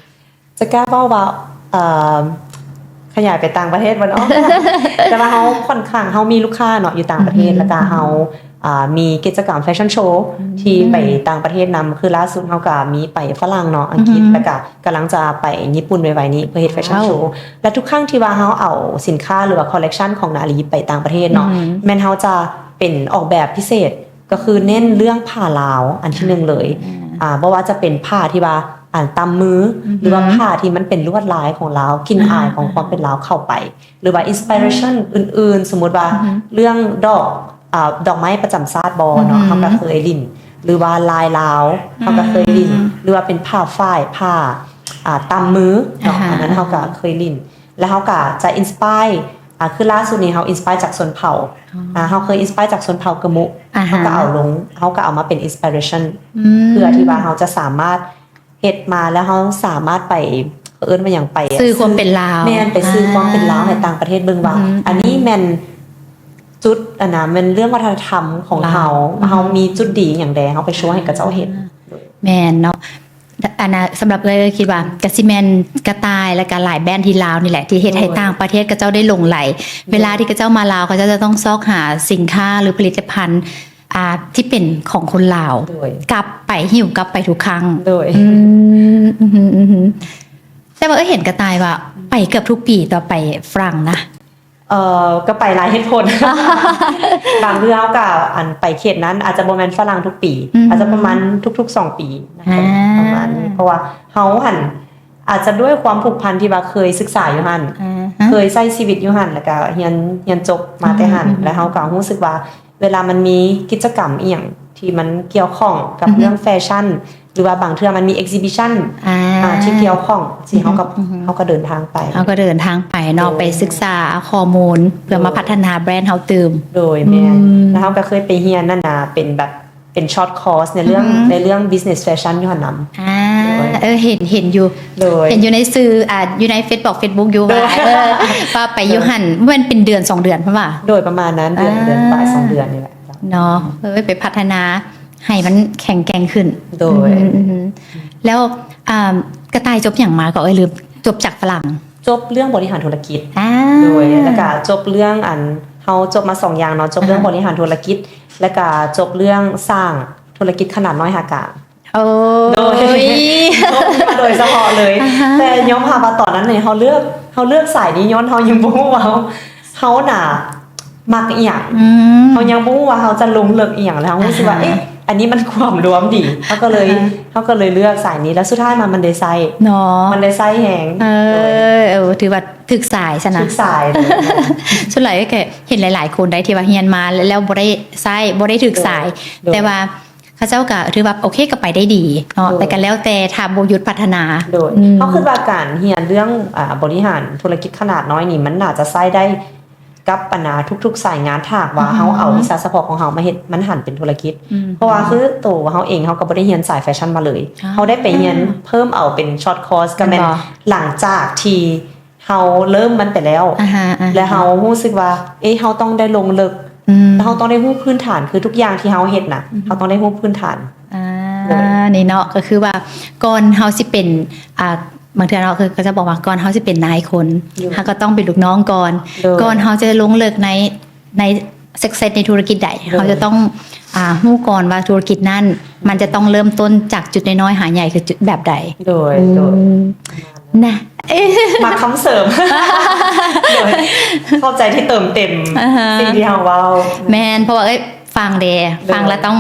ຈະກ້າເວົ້າວ່າ ເອີ ຂະຫຍາຍໄປຕ່າງປະເທດບໍ່ເນາະ ແຕ່ວ່າເຮົາຂ້ອນຂ້າງ ເຮົາມີລູກຄ້າເນາະ ຢູ່ຕ່າງປະເທດ ອືມ ແລ້ວກະເຮົາ ອ່າ ມີກິດຈະກຳແຟຊັ່ນໂຊ ອືມ ທີ່ໄປຕ່າງປະເທດນຳ ຄືລ່າສຸດເຮົາກະມີໄປຝຣັ່ງເນາະ ອັງກິດ ອືມ ແລ້ວກະກຳລັງຈະໄປຍີ່ປຸ່ນໄວໆນີ້ ເພື່ອເຮັດແຟຊັ່ນໂຊ ວ້າວ ແລະ ທຸກຄັ້ງທີ່ວ່າເຮົາເອົາສິນຄ້າ ຫຼືວ່າ collection ຂອງນາລີໄປຕ່າງປະເທດເນາະ ອືມ ແມ່ນເຮົາຈະເປັນອອກແບບພິເສດ ກໍຄືເນັ້ນເລື່ອງຜ້າລາວ ອັນທີໜຶ່ງເລີຍ ອ່າ ອ່າ ບໍ່ວ່າຈະເປັນຜ້າທີ່ວ່າ ອ່າ ຕຳມື ອືຮຶ ຫຼືວ່າຜ້າທີ່ມັນເປັນລວດລາຍຂອງລາວ ກິ່ນອາຍຂອງຄວາມເປັນລາວເຂົ້າໄປ ອ່າ ຫຼືວ່າ inspiration ອືມ ອື່ນໆ ສົມມຸດວ່າ ອືຮຶ ເລື່ອງດອກ ອ່າ ດອກໄມ້ປະຈຳຊາດບໍ່ເນາະ ອືຮຶ ເຮົາກໍເຄີຍຫຼິ້ນ ຫຼືວ່າລາຍລາວ ອືມ ເຮົາກໍເຄີຍຫຼິ້ນ ຫຼືວ່າເປັນຜ້າຝ້າຍ ຜ້າ ອ່າ ຕຳມືເນາະ ອ່າຮະ ອັນນັ້ນເຮົາກໍເຄີຍຫຼິ້ນ ແລ້ວເຮົາກໍຈະ inspire ອ່າ ຄືລ່າສຸດນີ້ເຮົາ inspire ຈາກຊົນເຜົ່າ ອໍ ອ່າ ເຮົາເຄີຍ inspire ຈາກຊົນເຜົ່າກະມຸ ອ່າຮະ ເຮົາກໍເອົາລົງ ເຮົາກໍເອົາມາເປັນ inspiration ອືມ ເພື່ອທີ່ວ່າເຮົາຈະສາມາດ ເຮັດມາແລ້ວເຮົາສາມາດໄປ ເອີ້ນວ່າຫຍັງ ໄປ ສື່ຄວາມເປັນລາວ ແມ່ນ ໄປສື່ຄວາມເປັນລາວ ອ່າ ໃຫ້ຕ່າງປະເທດເບິ່ງວ່າ ອືມ ອັນນີ້ແມ່ນຈຸດ ອັນນະ ແມ່ນເລື່ອງວັດທະນະທຳຂອງເຮົາ ລາວ ອືມ ເຮົາມີຈຸດດີຫຍັງແດ່ ເຮົາໄປໂຊໃຫ້ເຂົາເຈົ້າເຫັນ ແມ່ນເນາະ ອັນນະ ສຳລັບເອື້ອຍ ເອື້ອຍຄິດວ່າກະຊິແມ່ນກະຕ່າຍ ແລ້ວກະຫຼາຍແບຣນທີ່ລາວນີ້ແຫຼະ ທີ່ເຮັດໃຫ້ ໂດຍ ຕ່າງປະເທດເຂົາເຈົ້າໄດ້ຫຼົງໄຫຼ ໂດຍ ເວລາທີ່ເຂົາເຈົ້າມາລາວ ເຂົາເຈົ້າຈະຕ້ອງຊອກຫາສິນຄ້າ ຫຼື ຜະລິດຕະພັນ ອ່າ ທີ່ເປັນຂອງຄົນລາວ ໂດຍ ກັບໄປ ຫິ້ວກັບໄປທຸກຄັ້ງ ໂດຍ ອືມ ອືຮຶ ອືຮຶ ແຕ່ວ່າເອື້ອຍເຫັນກະຕ່າຍວ່າ ອືມ ໄປເກືອບທຸກປີ ຕໍ່ໄປຝຣັ່ງນະ ເອີ ກໍໄປຫຼາຍເຫດຜົນ ບາງເທື່ອເຮົາກໍ ອັນ ໄປເຂດນັ້ນ ອາດຈະບໍ່ແມ່ນຝຣັ່ງທຸກປີ ອືມ ອາດຈະປະມານທຸກໆສອງປີນະ ອ່າ ປະມານນີ້ ເພາະວ່າເຮົາຫັ້ນ ອາດຈະດ້ວຍຄວາມຜູກພັນທີ່ວ່າເຄີຍສຶກສາຢູ່ຫັ້ນ ອ່າຮະ ເຄີຍໃຊ້ຊີວິດຢູ່ຫັ້ນ ແລ້ວກະຮຽນ ຮຽນຈົບມາແຕ່ຫັ້ນ ອືມ ແລ້ວເຮົາກະຮູ້ສຶກວ່າ ເວລາມັນມີກິດຈະກຳອີ່ຫຍັງທີ່ມັນກ່ຽວຂ້ອງກັບ ອືຮຶ ເລື່ອງແຟຊັ່ນ ຫຼືວ່າບາງເທື່ອມັນມີ exhibition ອ່າ ອ່າ ທີ່ກ່ຽວຂ້ອງ ຊິເຮົາກໍ ອືຮຶ ເຮົາກໍເດີນທາງໄປ ເຮົາກໍເດີນທາງໄປເນາະ ໂດຍ ໄປສຶກສາຂໍ້ມູນ ເພື່ອມາ ໂດຍ ພັດທະນາແບຣນເຮົາຕື່ມ ໂດຍ ແມ່ນ ອືມ ແລ້ວເຮົາກໍເຄີຍໄປຮຽນນັ້ນນະ ເປັນແບບ ເປັນ short course ໃນເລື່ອງ ອືຮຶ ໃນເລື່ອງ business fashion ຢູ່ຫັ້ນນຳ ອ່າ ໂດຍ ເອີ ເຫັນ ເຫັນຢູ່ ໂດຍ ເຫັນຢູ່ໃນສື່ ອ່າ ຢູ່ໃນເຟສ ບອກ ເຟສບຸກຢູ່ ໂດຍ ວ່າ ເອີ ວ່າໄປຢູ່ຫັ້ນ ໂດຍ ແມ່ນເປັນເດືອນສອງເດືອນພຸ້ນຫວາ? ໂດຍ ປະມານນັ້ນ ເດືອນ ອ່າ ເດືອນປາຍສອງເດືອນນີ້ແຫຼະ ເນາະ ເອີ ໄປພັດທະນາໃຫ້ມັນແຂງແກ່ງຂຶ້ນ ໂດຍ ອືຮຶ ອືຮຶ ແລ້ວ ອ່າ ກະຕ່າຍຈົບຫຍັງມາກໍ ເອີຍ ລືມ ຈົບຈາກຝຣັ່ງ ຈົບເລື່ອງບໍລິຫານທຸລະກິດ ອ່າ ໂດຍ ແລ້ວກະຈົບເລື່ອງ ອັນ ເຮົາຈົບມາສອງຢ່າງເນາະ ຈົບເລື່ອງ ອ່າຮະ ບໍລິຫານທຸລະກິດ ແລ້ວກະຈົບເລື່ອງສ້າງທຸລະກິດຂະໜາດນ້ອຍຫາກາງ ໂອ້ຍ ໂດຍ ຈົບມາໂດຍສະເພາະເລີຍ ອ່າຮະ ແຕ່ຍອມຮັບວ່າຕອນນັ້ນນີ້ ເຮົາເລືອກ ເຮົາເລືອກສາຍນີ້ຍ້ອນເຮົາຍັງບໍ່ຮູ້ວ່າເຮົາ ເຮົານະມັກອີ່ຫຍັງ ອືມ ເຮົາຍັງບໍ່ຮູ້ວ່າເຮົາຈະລົງເລິກອີ່ຫຍັງ ແລ້ວເຮົາຮູ້ສຶກວ່າ ອ່າຮະ ເອະ ອັນນີ້ມັນຄວາມລວມດີ ເຮົາກໍເລີຍ ອ່າຮະ ເຮົາກໍລີຍເລືອກສາຍນີ້ ແລ້ວສຸດທ້າຍມາມັນໄດ້ໃຊ້ເນາະ ມັນໄດ້ໃຊ້ແຮງ ເອີ ໂດຍ ເອີ ຖືວ່າຖືກສາຍຊັ້ນນະ ຖືກສາຍເລີຍ. ສ່ວນຫຼາຍກໍເຫັນຫຼາຍໆຄົນໄດ໋ທີ່ວ່າຮຽນມາແລ້ວບໍ່ໄດ້ໃຊ້ ບໍ່ໄດ້ຖືກສາຍ ໂດຍ ໂດຍ ແຕ່ວ່າເຂົາເຈົ້າກໍຖືວ່າໂອເຄ ກໍໄປໄດ້ດີເນາະ ໂດຍ ແຕ່ກໍແລ້ວແຕ່ຖ້າບໍ່ຢຸດພັດທະນາ ໂດຍ ອືມ ເຮົາຄິດວ່າການຮຽນເລື່ອງ ອ່າ ບໍລິຫານທຸລະກິດຂະໜາດນ້ອຍນີ້ ມັນໜ້າຈະໃຊ້ໄດ້ ກັບບັນດາທຸກໆສາຍງານ ຖ້າຫາກວ່າ ອືມ ເຮົາເອົາວິຊາສະເພາະຂອງເຮົາມາເຮັດ ມັນຫັນເປັນທຸລະກິດ ອືມ ເພາະວ່າຄືໂຕເຮົາເອງ ເຮົາກໍບໍ່ໄດ້ຮຽນສາຍແຟຊັ່ນມາເລີຍ ອໍ ເຮົາໄດ້ໄປຮຽນ ອ່າ ເພີ່ມເອົາເປັນຊອດຄອສ ກໍແມ່ນ ແມ່ນບໍ່ ຫຼັງຈາກທີ່ເຮົາເລີ່ມມັນໄປແລ້ວ ອ່າຮະ ອ່າຮະ ແລະ ເຮົາຮູ້ສຶກວ່າ ເອີ ເຮົາຕ້ອງໄດ້ລົງເລິກ ອືມ ເຮົາຕ້ອງໄດ້ຮູ້ພື້ນຖານ ຄືທຸກຢ່າງທີ່ເຮົາເຮັດນະ ອືມ ເຮົາຕ້ອງໄດ້ຮູ້ພື້ນຖານ ອ່າ ໂດຍ ນີ້ເນາະ ກໍຄືວ່າກ່ອນເຮົາຊິເປັນ ອ່າ ບາງເທື່ອເນາະ ຄືເຂົາຈະບອກວ່າກ່ອນເຮົາຊິເປັນນາຍຄົນ ໂດຍ ເຮົາກໍຕ້ອງເປັນລູກນ້ອງກ່ອນ ໂດຍ ກ່ອນເຮົາຈະລົງເລິກໃນ ໃນ success ໃນທຸລະກິດໃດ ໂດຍ ເຮົາຈະຕ້ອງ ອ່າ ຮູ້ກ່ອນວ່າທຸລະກິດນັ້ນ ມັນຈະຕ້ອງເລີ່ມຕົ້ນຈາກຈຸດນ້ອຍໆ ຫາໃຫຍ່ຄືຈຸດແບບໃດ ໂດຍ ອືມ ໂດຍ ນະ ມັກຄຳເສີມ ໂດຍ ຂອບໃຈທີ່ເຕີມເຕັມ ອ່າຮະ ສິ່ງທີ່ເຮົາເວົ້າ ແມ່ນ ເພາະວ່າ ເອີຍ ຟັງເດ້ ໂດຍ ຟັງແລ້ວຕ້ອງ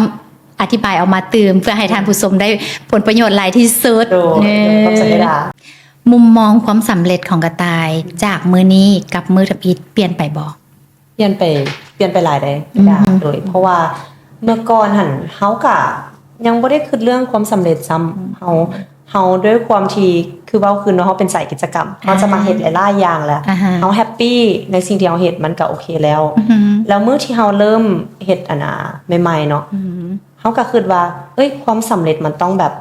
ອະທິບາຍອອກມາຕື່ມ ເພື່ອໃຫ້ທ່ານຜູ້ຊົມໄດ້ຜົນປະໂຫຍດຫຼາຍທີ່ສຸດ ໂດຍ ເອີ ຂອບໃຈຫຼາຍ. ມຸມມອງຄວາມສຳເລັດຂອງກະຕ່າຍຈາກມື້ນີ້ກັບມື້ທຳອິດປ່ຽນໄປບໍ່? ປ່ຽນໄປ ປ່ຽນໄປຫຼາຍເດ້ ອືມ ໂດຍ ເພາະວ່າເມື່ອກ່ອນຫັ້ນ ເຮົາກະຍັງບໍ່ໄດ້ຄິດເລື່ອງຄວາມສຳເລັດຊ້ຳ ອືມ ເຮົາ ເຮົາດ້ວຍຄວາມທີ່ ຄືເວົ້າຄືເນາະ ເຮົາເປັນສາຍກິດຈະກຳ ອ່າ ເຮົາຈະມັກເຮັດຫຼາຍໆຢ່າງແຫຼະ ອ່າຮະ ເຮົາແຮັບປີ້ໃນສິ່ງທີ່ເຮົາເຮັດ ມັນກະໂອເຄແລ້ວ ອືຮຶ ແລ້ວມື້ທີ່ເຮົາເລີ່ມເຮັດ ອັນນ່າ ໃໝ່ໆເນາະ ອືຮຶ ເຮົາກໍຄິດວ່າ ເອີຍ ຄວາມສຳເລັດມັນຕ້ອງແບບ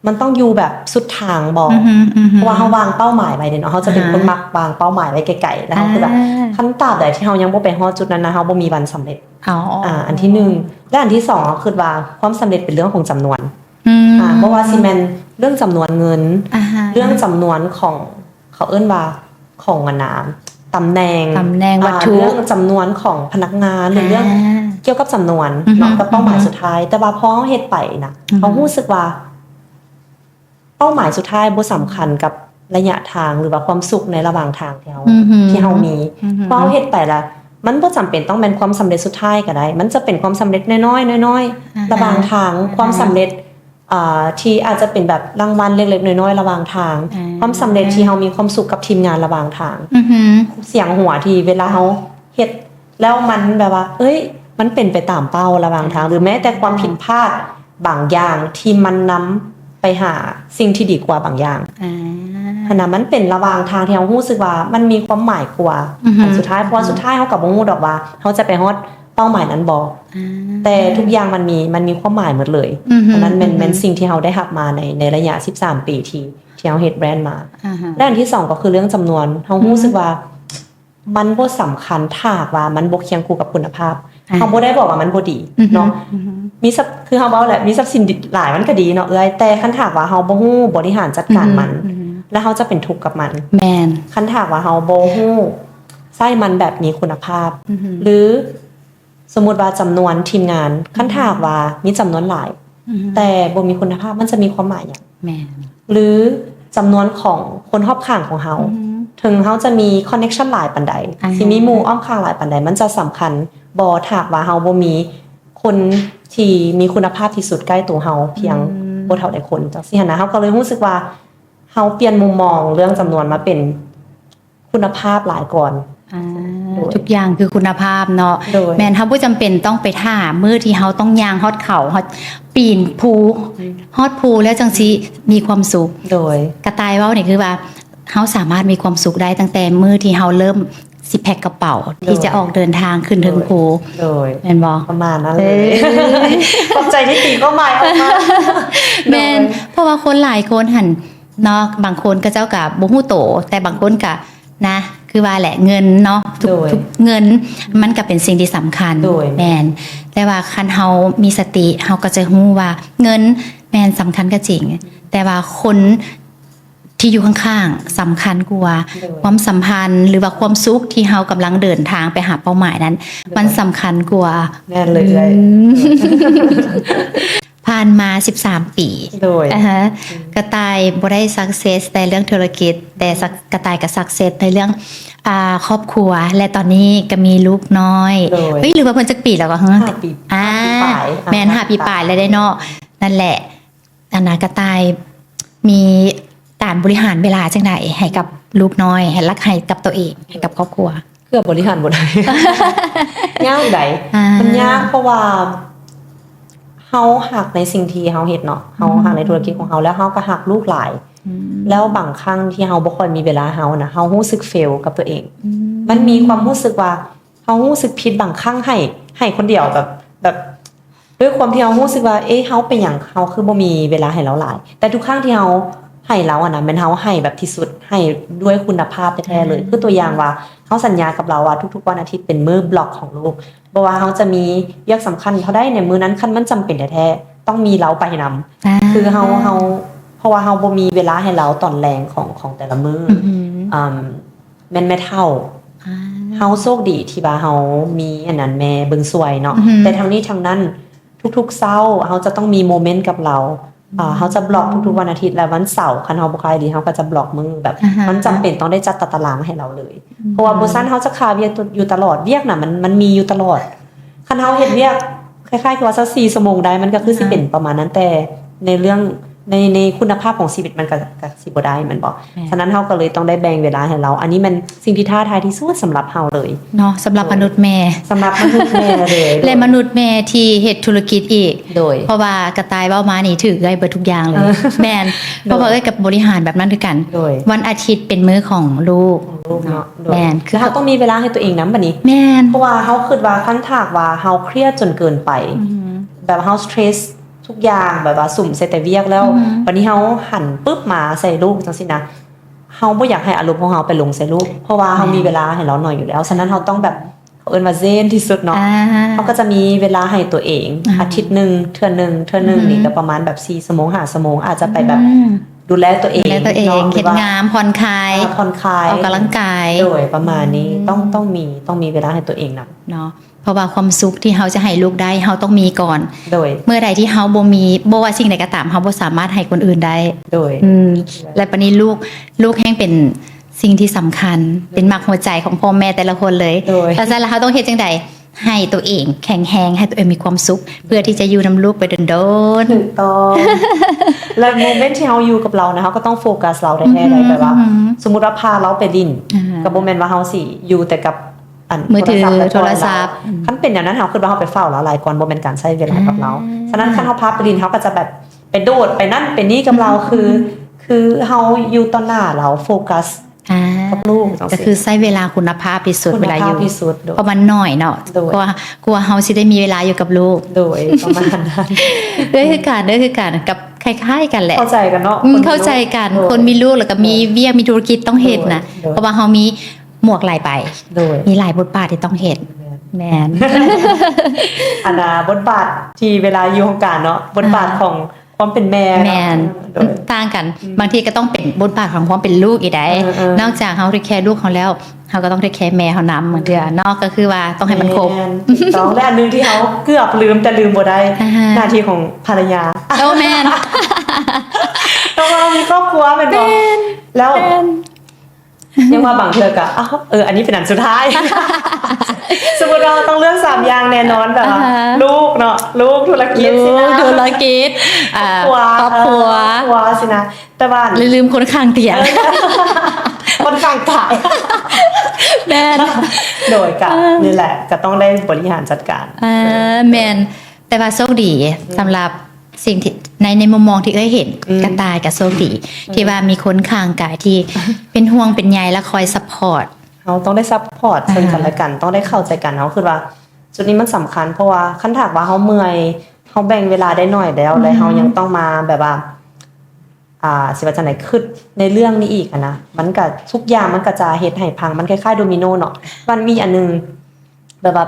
ມັນຕ້ອງຢູ່ແບບສຸດທາງບໍ? ອືຮຶ ອືຮຶ ເພາະວ່າເຮົາວາງເປົ້າໝາຍໄວ້ເດ້ເນາະ ເຮົາຈະເປັນ ອ່າ ຄົນມັກວາງເປົ້າໝາຍໄວ້ໄກໆ ແລ້ວເຮົາ ອ່າ ຄິດວ່າ ຄັນຕາບໃດທີ່ເຮົາຍັງບໍ່ໄປຮອດຈຸດນັ້ນນະ ເຮົາບໍ່ມີວັນສຳເລັດ. ອໍ ອ່າ ອັນທີໜຶ່ງ ແລະ ອັນທີສອງ ເຮົາຄິດວ່າຄວາມສຳເລັດເປັນເລື່ອງຂອງຈຳນວນ ອືມ ອ່າ ບໍ່ວ່າຊິແມ່ນເລື່ອງຈຳນວນເງິນ ອ່າຮະ ເລື່ອງຈຳນວນຂອງ ເຂົາເອີ້ນວ່າຂອງ ອັນນ່າ ຕຳແໜ່ງ ຕຳແໜ່ງ ອ່າ ວັດຖຸ ເລື່ອງຈຳນວນຂອງພະນັກງານ ຫຼື ອ່າ ເລື່ອງກ່ຽວກັບຈຳນວນ ອືຮຶ ເນາະ ກັບເປົ້າໝາຍ ອືຮຶ ສຸດທ້າຍ ແຕ່ວ່າພໍເຮົາເຮັດໄປນະ ອືຮຶ ເຮົາຮູ້ສຶກວ່າເປົ້າໝາຍສຸດທ້າຍບໍ່ສຳຄັນກັບໄລຍະທາງ ຫຼືວ່າຄວາມສຸກໃນລະຫວ່າງທາງທີ່ເຮົາ ອືຮຶ ທີ່ເຮົາມີ ອືຮຶ ພໍເຮົາເຮັດໄປລະ ມັນບໍ່ຈຳເປັນຕ້ອງແມ່ນຄວາມສຳເລັດສຸດທ້າຍກໍໄດ້ ມັນຈະເປັນຄວາມສຳເລັດນ້ອຍໆ ນ້ອຍໆ ອ່າຮະ ລະຫວ່າງທາງ ອ່າຮະ ຄວາມສຳເລັດ ອ່າ ທີ່ອາດຈະເປັນແບບລາງວັນເລັກໆນ້ອຍໆລະຫວ່າງທາງ ອ່າ ຄວາມສຳເລັດທີ່ເຮົາມີຄວາມສຸກກັບທີມງານລະຫວ່າງທາງ ອືຮຶ ສຽງຫົວທີ່ເວລາເຮົາເຮັດແລ້ວມັນແບບວ່າ ເອີຍ ມັນເປັນໄປຕາມເປົ້າລະຫວ່າງທາງ ອ່າ ຫຼືແມ້ແຕ່ຄວາມຜິດພາດບາງຢ່າງທີ່ມັນນຳໄປຫາສິ່ງທີ່ດີກວ່າບາງຢ່າງ ອ່າ ຫັ້ນນະ ມັນເປັນລະຫວ່າງທາງທີ່ເຮົາຮູ້ສຶກວ່າມັນມີຄວາມໝາຍກວ່າ ອືຮຶ ອັນສຸດທ້າຍ ເພາະວ່າ ອືຮຶ ສຸດທ້າຍເຮົາກໍບໍ່ຮູ້ດອກວ່າເຮົາຈະໄປຮອດເປົ້າໝາຍນັ້ນບໍ່ ອ່າ ແຕ່ທຸກຢ່າງມັນມີ ມັນມີຄວາມໝາຍໝົດເລີຍ ອືຮຶ ອັນນັ້ນແມ່ນ ອືຮຶ ແມ່ນສິ່ງທີ່ເຮົາໄດ້ຮັບມາໃນ ໃນໄລຍະສິບສາມປີທີ່ ທີ່ເຮົາເຮັດແບຣນມາ ອ່າຮະ ແລະ ອັນທີສອງກໍຄືເລື່ອງຈຳນວນ ເຮົາ ອືຮຶ ຮູ້ສຶກວ່າມັນບໍ່ສຳຄັນ ຖ້າຫາກວ່າມັນບໍ່ຄຽງຄູ່ກັບຄຸນນະພາບ ອ່າ ເຮົາບໍ່ໄດ້ບອກວ່າມັນບໍ່ດີ ອືຮຶ ເນາະ ອືຮຶ ມີຊັບ ຄືເຮົາເວົ້າແຫຼະ ມີຊັບສິນຫຼາຍມັນກໍດີເນາະເອື້ອຍ ແຕ່ຄັນຖ້າຫາກວ່າເຮົາບໍ່ຮູ້ບໍລິຫານຈັດການມັນ ອືຮຶ ແລ້ວເຮົາຈະເປັນທຸກກັບມັນ ແມ່ນ ຄັນຖ້າຫາກວ່າເຮົາບໍ່ຮູ້ໃຊ້ມັນແບບມີຄຸນນະພາບ ອືຮຶ ຫຼື ສົມມຸດວ່າຈຳນວນທີມງານ ຄັນຖ້າຫາກວ່າມີຈຳນວນຫຼາຍ ອືຮຶ ແຕ່ບໍ່ມີຄຸນນະພາບ ມັນຈະມີຄວາມໝາຍຫຍັງ? ແມ່ນ ຫຼື ຈຳນວນຂອງຄົນຮອບຂ້າງຂອງເຮົາ ອືຮຶ ເຖິງເຮົາຈະມີ connection ຫຼາຍປານໃດ ອ່າ ຊິມີໝູ່ອ້ອມຂ້າງຫຼາຍປານໃດ ມັນຈະສຳຄັນບໍ່ ຖ້າຫາກວ່າເຮົາບໍ່ມີຄົນທີ່ມີຄຸນນະພາບທີ່ສຸດໃກ້ໂຕເຮົາພຽງ ອືມ ບໍ່ເທົ່າໃດຄົນ ຈັ່ງຊີ້ຫັ້ນນະ ເຮົາກໍເລີຍຮູ້ສຶກວ່າ ເຮົາປ່ຽນມຸມມອງເລື່ອງຈຳນວນມາເປັນ ຄຸນນະພາບຫຼາຍກ່ອນ ອ່າ ໂດຍ ທຸກຢ່າງຄືຄຸນນະພາບເນາະ ໂດຍ ແມ່ນ ເຮົາບໍ່ຈຳເປັນຕ້ອງໄປຖ້າມື້ທີ່ເຮົາຕ້ອງຍ່າງຮອດເຂົາ ຮອດ ປີນພູ ອືມ ຮອດພູແລ້ວຈັ່ງຊິມີຄວາມສຸກ ໂດຍ ກະຕ່າຍເວົ້ານີ້ຄືວ່າ ເຮົາສາມາດມີຄວາມສຸກໄດ້ຕັ້ງແຕ່ມື້ທີ່ເຮົາເລີ່ມຊິແພັກກະເປົາ ໂດຍ ທີ່ຈະອອກເດີນທາງຂຶ້ນເທິງພູ ໂດຍ ໂດຍ ແມ່ນບໍ່? ປະມານນັ້ນເລີຍ ເອີ ຂອບໃຈທີ່ຕີຄວາມໝາຍອອກມາ ແມ່ນ ໂດຍ ເພາະວ່າຄົນຫຼາຍຄົນຫັ້ນ ເນາະ ບາງຄົນເຂົາເຈົ້າກະບໍ່ຮູ້ໂຕ ແຕ່ບາງຄົນກະນະ ຄືວ່າແຫຼະ ເງິນເນາະ ທຸກ ໂດຍ ທຸກ ເງິນມັນກະເປັນສິ່ງທີ່ສຳຄັນ ໂດຍ ແມ່ນ ແຕ່ວ່າຄັນເຮົາມີສະຕິ ເຮົາກໍຈະຮູ້ວ່າເງິນແມ່ນສຳຄັນກະຈິງ ແຕ່ວ່າຄົນທີ່ຢູ່ຂ້າງໆສຳຄັນກວ່າ ໂດຍ ຄວາມສຳພັນ ຫຼືວ່າຄວາມສຸກທີ່ເຮົາກຳລັງເດີນທາງໄປຫາເປົ້າໝາຍນັ້ນ ໂດຍ ມັນສຳຄັນກວ່າ ແມ່ນເລີຍ ອືມ ເອື້ອຍ ຜ່ານມາສິບສາມປີ ໂດຍ ອ່າຮະ ອືມ ກະຕ່າຍບໍ່ໄດ້ success ແຕ່ເລື່ອງທຸລະກິດ ແຕ່ suc- ກະຕ່າຍກະ success ໃນເລື່ອງ ອ່າ ຄອບຄົວ ແລະ ຕອນນີ້ກະມີລູກນ້ອຍ ໂດຍ ເອີຍ ຫຼືວ່າເພິ່ນຈັກປີແລ້ວກໍ ຫ້າປີ ອ່າ ຫ້າປີປາຍ ແມ່ນ ຫ້າປີປາຍແລ້ວເດ້ເນາະ ນັ້ນແຫຼະ ອັນນ່າ ກະຕ່າຍມີການບໍລິຫານເວລາຈັ່ງໃດໃຫ້ກັບ ລູກນ້ອຍ ໃຫ້ລັກໃຫ້ກັບຕົວເອງ ໃຫ້ກັບຄອບຄົວ? ເກືອບບໍລິຫານບໍ່ໄດ້ ຍາກໃດ໋ ອ່າ ມັນຍາກ ເພາະວ່າເຮົາຮັກໃນສິ່ງທີ່ເຮົາເຮັດເນາະ ເຮົາ ອືມ ຮັກໃນທຸລະກິດຂອງເຮົາ ແລ້ວເຮົາກໍຮັກລູກຫຼາຍ ອືມ ແລ້ວບາງຄັ້ງທີ່ເຮົາບໍ່ຄ່ອຍມີເວລາໃຫ້ເຮົານະ ເຮົາຮູ້ສຶກເຟວກັບຕົວເອງ ອືມ ມັນມີຄວາມຮູ້ສຶກວ່າ ເຮົາຮູ້ສຶກຜິດບາງຄັ້ງໃຫ້ ໃຫ້ຄົນດຽວແບບ ແບບ ດ້ວຍຄວາມທີ່ເຮົາຮູ້ສຶກວ່າ ເອ ເຮົາເປັນຫຍັງ ເຮົາຄືບໍ່ມີເວລາໃຫ້ລາວຫຼາຍ ແຕ່ທຸກຄັ້ງທີ່ເຮົາໃຫ້ລາວຫັ້ນນະ ແມ່ນເຮົາໃຫ້ແບບທີ່ສຸດ ໃຫ້ດ້ວຍຄຸນນະພາບແທ້ໆເລີຍ ອືມ ຄືຕົວຢ່າງວ່າ ເຮົາສັນຍາກັບລາວວ່າທຸກໆວັນອາທິດເປັນມື້ບລັອກຂອງລູກ ບໍ່ວ່າເຮົາຈະມີວຽກສຳຄັນເທົ່າໃດໃນມື້ນັ້ນ ຄັນມັນຈຳເປັນແທ້ໆ ຕ້ອງມີລາວໄປນຳ ອ່າ ຄືເຮົາ ເຮົາ ເພາະວ່າເຮົາບໍ່ມີເວລາໃຫ້ລາວຕອນແລງຂອງ ຂອງແຕ່ລະມື້ ອືມ ອາ ແມ່ນແມ່ເຖົ້າ ອ່າ ເຮົາໂຊກດີທີ່ວ່າເຮົາມີອັນນັ້ນ ແມ່ເບິ່ງຊ່ວຍເນາະ ອືຮຶ ແຕ່ທັງນີ້ທັງນັ້ນ ທຸກໆເຊົ້າເຮົາຈະຕ້ອງມີໂມເມັນກັບລາວ ອືມ ເຮົາຈະບລັອກທຸກໆວັນອາທິດ ແລະ ວັນເສົາ ຄັນເຮົາບໍ່ຄ່ອຍດີ ເຮົາກໍຈະບລັອກມື້ແບບ ອາຮະ ມັນຈຳເປັນຕ້ອງໄດ້ຈັດຕາຕະລາງໃຫ້ລາວເລີຍ ອືມ ເພາະວ່າບໍ່ຊັ້ນເຮົາຈະຄາວຽກຢູ່ຕະຫຼອດ ວຽກນະ ມັນ ມັນມີຢູ່ຕະຫຼອດ ຄັນເຮົາເຮັດວຽກຄ້າຍໆຄືວ່າຊາວສີ່ຊົ່ວໂມງໄດ້ ມັນກໍຄືຊິເປັນປະມານນັ້ນ ອ່າຮະ ແຕ່ໃນເລື່ອງ ໃນ ໃນຄຸນນະພາບຂອງຊີວິດມັນກໍ ກໍຊິບໍ່ໄດ້ແມ່ນບໍ່? ແມ່ນ ສະນັ້ນເຮົາກໍເລີຍຕ້ອງໄດ້ແບ່ງເວລາໃຫ້ລາວ ອັນນີ້ແມ່ນສິ່ງທີ່ທ້າທາຍທີ່ສຸດສຳລັບເຮົາເລີຍເນາະ ສຳລັບມະນຸດແມ່ ສຳລັບມະນຸດແມ່ເລີຍ ແລະ ມະນຸດແມ່ທີ່ເຮັດທຸລະກິດອີກ ໂດຍ ເພາະວ່າກະຕ່າຍເວົ້າມານີ້ຖືກເອື້ອຍເບິດທຸກຢ່າງເລີຍ ເອີ ແມ່ນ ໂດຍ ເພາະວ່າເອື້ອຍກໍບໍລິຫານແບບນັ້ນຄືກັນ ໂດຍ ວັນອາທິດເປັນມື້ຂອງລູກ ຂອງລູກເນາະ ໂດຍ ແມ່ນ ຄືເຮົາຕ້ອງມີເວລາໃຫ້ຕົວເອງນຳບັດນີ້ ແມ່ນ ເພາະວ່າເຮົາຄິດວ່າຄັນຖ້າຫາກວ່າເຮົາຄຽດຈົນເກີນໄປ ອືຮຶ ແບບເຮົາສະເຕຣສ ທຸກຢ່າງແບບວ່າສຸມໃສ່ແຕ່ວຽກແລ້ວ ອືຮຶ ບັດນີ້ເຮົາຫັນປຶບມາໃສ່ລູກຈັ່ງຊີ້ນະ ເຮົາບໍ່ຢາກໃຫ້ອາລົມຂອງເຮົາໄປລົງໃສ່ລູກ ເພາະວ່າເຮົາ ແມ່ນ ມີເວລາໃຫ້ລາວໜ້ອຍຢູ່ແລ້ວ ສະນັ້ນເຮົາຕ້ອງແບບ ເຂົາເອີ້ນວ່າເຊັນທີ່ສຸດເນາະ ອ່າ ເຮົາກໍຈະມີເວລາໃຫ້ຕົວເອງ ອ່າ ອາທິດໜຶ່ງເທື່ອໜຶ່ງ ເທື່ອໜຶ່ງ ອືຮຶ ນີ້ກໍປະມານແບບສີ່ຊົ່ວໂມງ ຫ້າຊົ່ວໂມງ ອາດຈະໄປແບບ ອືມ ດູແລຕົວເອງ ດູແລຕົວເອງ ເນາະ ເຮັດງານ ຜ່ອນຄາຍ ອ່າ ຜ່ອນຄາຍ ອອກກຳລັງກາຍ ໂດຍ ປະມານນີ້ ອືມ ຕ້ອງ ຕ້ອງມີ ຕ້ອງມີເວລາໃຫ້ຕົວເອງນຳເນາະ. ເພາະວ່າຄວາມສຸກທີ່ເຮົາຈະໃຫ້ລູກໄດ້ ເຮົາຕ້ອງມີກ່ອນ ໂດຍ ເມື່ອໃດທີ່ເຮົາບໍ່ມີ ບໍ່ວ່າສິ່ງໃດກໍຕາມ ເຮົາບໍ່ສາມາດໃຫ້ຄົນອື່ນໄດ້ ໂດຍ ອືມ ແລະ ປານນີ້ລູກ ລູກແຮ່ງເປັນສິ່ງທີ່ສຳຄັນ ເປັນໝາກຫົວໃຈຂອງພໍ່ແມ່ແຕ່ລະຄົນເລີຍ ໂດຍ ແລ້ວຊັ້ນລະເຮົາຕ້ອງເຮັດຈັ່ງໃດໃຫ້ຕົວເອງແຂງແຮງ ໃຫ້ຕົວເອງມີຄວາມສຸກ ເພື່ອທີ່ຈະຢູ່ນຳລູກໄປດົນໆ ຖືກຕ້ອງ ແລະ ໂມເມັນທີ່ເຮົາຢູ່ກັບລາວນະ ເຮົາກໍຕ້ອງໂຟກັສລາວແທ້ໆ ອືຮຶ ໄດ້ ແບບວ່າ ອືຮຶ ສົມມຸດວ່າພາລາວໄປຫຼິ້ນ ອ່າ ກໍບໍ່ແມ່ນວ່າເຮົາຊິຢູ່ແຕ່ກັບ ອັນ ມືຖື ໂທລະສັບ ໂທລະສັບ ອືມ ຄັນເປັນແນວນັ້ນ ເຮົາຄິດວ່າເຮົາໄປຟ້າວລາວຫຼາຍກ່ອນ ບໍ່ແມ່ນການໃຊ້ເວລາກັບລາວ ອ່າ ສະນັ້ນ ຄັນເຮົາພາໄປຫຼິ້ນ ເຮົາກໍຈະແບບໄປໂດດ ໄປນັ້ນໄປນີ້ກັບລາວ ອືມ ຄື ຄືເຮົາຢູ່ຕໍ່ໜ້າລາວ ໂຟກັສ ອ່າ ກັບລູກ ຈັ່ງຊີ້ ກໍຄືໃຊ້ເວລາຄຸນນະພາບທີ່ສຸດ ຄຸນນະພາບ ເວລາຢູ່ ທີ່ສຸດ ໂດຍ ເພາະມັນໜ້ອຍເນາະ ໂດຍ ກວ່າ ກວ່າເຮົາຊິໄດ້ມີເວລາຢູ່ກັບລູກ ໂດຍ ປະມານນັ້ນ ເອີ ຄືກັນ ເອີ ຄືກັນ ກັບ ຄ້າຍໆກັນແຫຼະ ເຂົ້າໃຈກັນເນາະ ອືມ ຄົນມີລູກ ເຂົ້າໃຈກັນ ໂດຍ ຄົນມີລູກ ແລ້ວກໍມີວຽກ ມີທຸລະກິດຕ້ອງເຮັດນະ ໂດຍ ໂດຍ ເພາະວ່າເຮົາມີ ໝວກຫຼາຍໃບ ໂດຍ ມີຫຼາຍບົດບາດທີ່ຕ້ອງເຮັດ ແມ່ນ ແມ່ນ ອັນນ່າ ບົດບາດທີ່ເວລາຢູ່ຫ້ອງການເນາະ ບົດບາດ ອ່າ ຂອງຄວາມເປັນແມ່ເນາະ ແມ່ນ ໂດຍ ມັນຕ່າງກັນ ອືມ ບາງທີກໍຕ້ອງເປັນບົດບາດຂອງຄວາມເປັນລູກອີກໄດ໋ ເອີໆ ນອກຈາກເຮົາເທກແຄລູກເຮົາແລ້ວ ເຮົາກໍຕ້ອງເທກແຄແມ່ເຮົານຳ ບາງເທື່ອເນາະ ກໍຄືວ່າຕ້ອງໃຫ້ມັນຄົບ ແມ່ນ ຖືກຕ້ອງ ແລະ ອັນໜຶ່ງທີ່ເຮົາເກືອບລືມ ແຕ່ລືມບໍ່ໄດ້ ອ່າຮະ ໜ້າທີ່ຂອງພັນລະຍາ ໂອ້ ແມ່ນ ເພາະວ່າເຮົາມີຄອບຄົວແມ່ນບໍ່ ແມ່ນ ແລ້ວ ແມ່ນ ຍັງວ່າບາງເທື່ອກະ ເອີ ອັນນີ້ເປັນອັນສຸດທ້າຍ ສົມມຸດວ່າເຮົາຕ້ອງເລືອກສາມຢ່າງແນ່ນອນ ແບບວ່າ ອ່າຮະ ລູກເນາະ ລູກ ທຸລະກິດ ລູກ ຊີ້ນະ ທຸລະກິດ ອ່າ ຄອບຄົວ ຄອບຄົວ ເອີ ຄອບຄົວຊີ້ນະ ແຕ່ວ່າ ລືມຄົນຂ້າງຕຽງ ເອີ ຄົນຂ້າງຕາຍ ແມ່ນ ໂດຍກະ ອ່າ ນີ້ແຫຼະ ກະຕ້ອງໄດ້ບໍລິຫານຈັດການ ອ່າ ແມ່ນ ແຕ່ວ່າໂຊກດີ ອືມ ສຳລັບ ສິ່ງທີ່ ໃນ ໃນມຸມມອງທີ່ເອື້ອຍເຫັນ ອືມ ກະຕ່າຍກະໂຊກດີ ອືມ ທີ່ວ່າມີຄົນຂ້າງກາຍທີ່ເປັນຫ່ວງເປັນໃຍ ແລະ ຄອຍຊັບພອດ ເຮົາຕ້ອງໄດ້ຊັບພອດ ອ່າ ເຊິ່ງກັນແລະກັນ ຕ້ອງໄດ້ເຂົ້າໃຈກັນ ເຮົາຄິດວ່າຈຸດນີ້ມັນສຳຄັນ ເພາະວ່າຄັນຖ້າຫາກວ່າເຮົາເມື່ອຍ ເຮົາແບ່ງເວລາໄດ້ໜ້ອຍແລ້ວ ອືມ ແລະ ເຮົາຍັງຕ້ອງມາແບບວ່າ ອ່າ ຊິວ່າຈັ່ງໃດ ຄິດໃນເລື່ອງນີ້ອີກຫັ້ນນະ ມັນກະ ທຸກຢ່າງມັນກະຈະເຮັດໃຫ້ພັງ ມັນຄ້າຍໆໂດມິໂນເນາະ ມັນມີອັນໜຶ່ງ ແບບວ່າ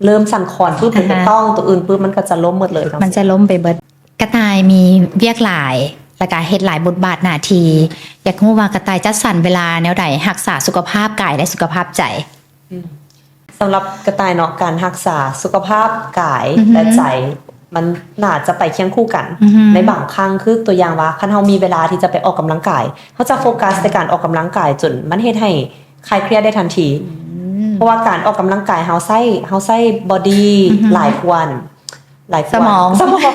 ເລີ່ມສັ່ນຄອນປຶບ ອ່າຮະ ໄປຕ້ອງຕົວອື່ນປຶບ ມັນກໍຈະລົ້ມໝົດເລີຍ ມັນຈະລົ້ມໄປເບິດ. ກະຕ່າຍມີວຽກຫຼາຍ ແລ້ວກະເຮັດຫຼາຍບົດບາດໜ້າທີ່ ຢາກຮູ້ວ່າກະຕ່າຍຈັດສັນເວລາແນວໃດ ຮັກສາສຸຂະພາບກາຍ ແລະ ສຸຂະພາບໃຈ? ອືມ ສຳລັບກະຕ່າຍເນາະ ການຮັກສາສຸຂະພາບກາຍ ອືຮຶ ແລະ ໃຈ ມັນໜ້າຈະໄປຄຽງຄູ່ກັນ ອືຮຶ ໃນບາງຄັ້ງ ຄືຕົວຢ່າງວ່າ ຄັນເຮົາມີເວລາທີ່ຈະໄປອອກກຳລັງກາຍ ເຮົາຈະໂຟກັສໃນການອອກກຳລັງກາຍ ຈົນມັນເຮັດໃຫ້ຄາຍຄຽດໄດ້ທັນທີ ອືມ ເພາະວ່າການອອກກຳລັງກາຍ ເຮົາໃຊ້ ເຮົາໃຊ້ບອດດີ ອືຮຶ ຫຼາຍກວ່າ ຫຼາຍກວ່າ ສະໝອງ ສະໝອງ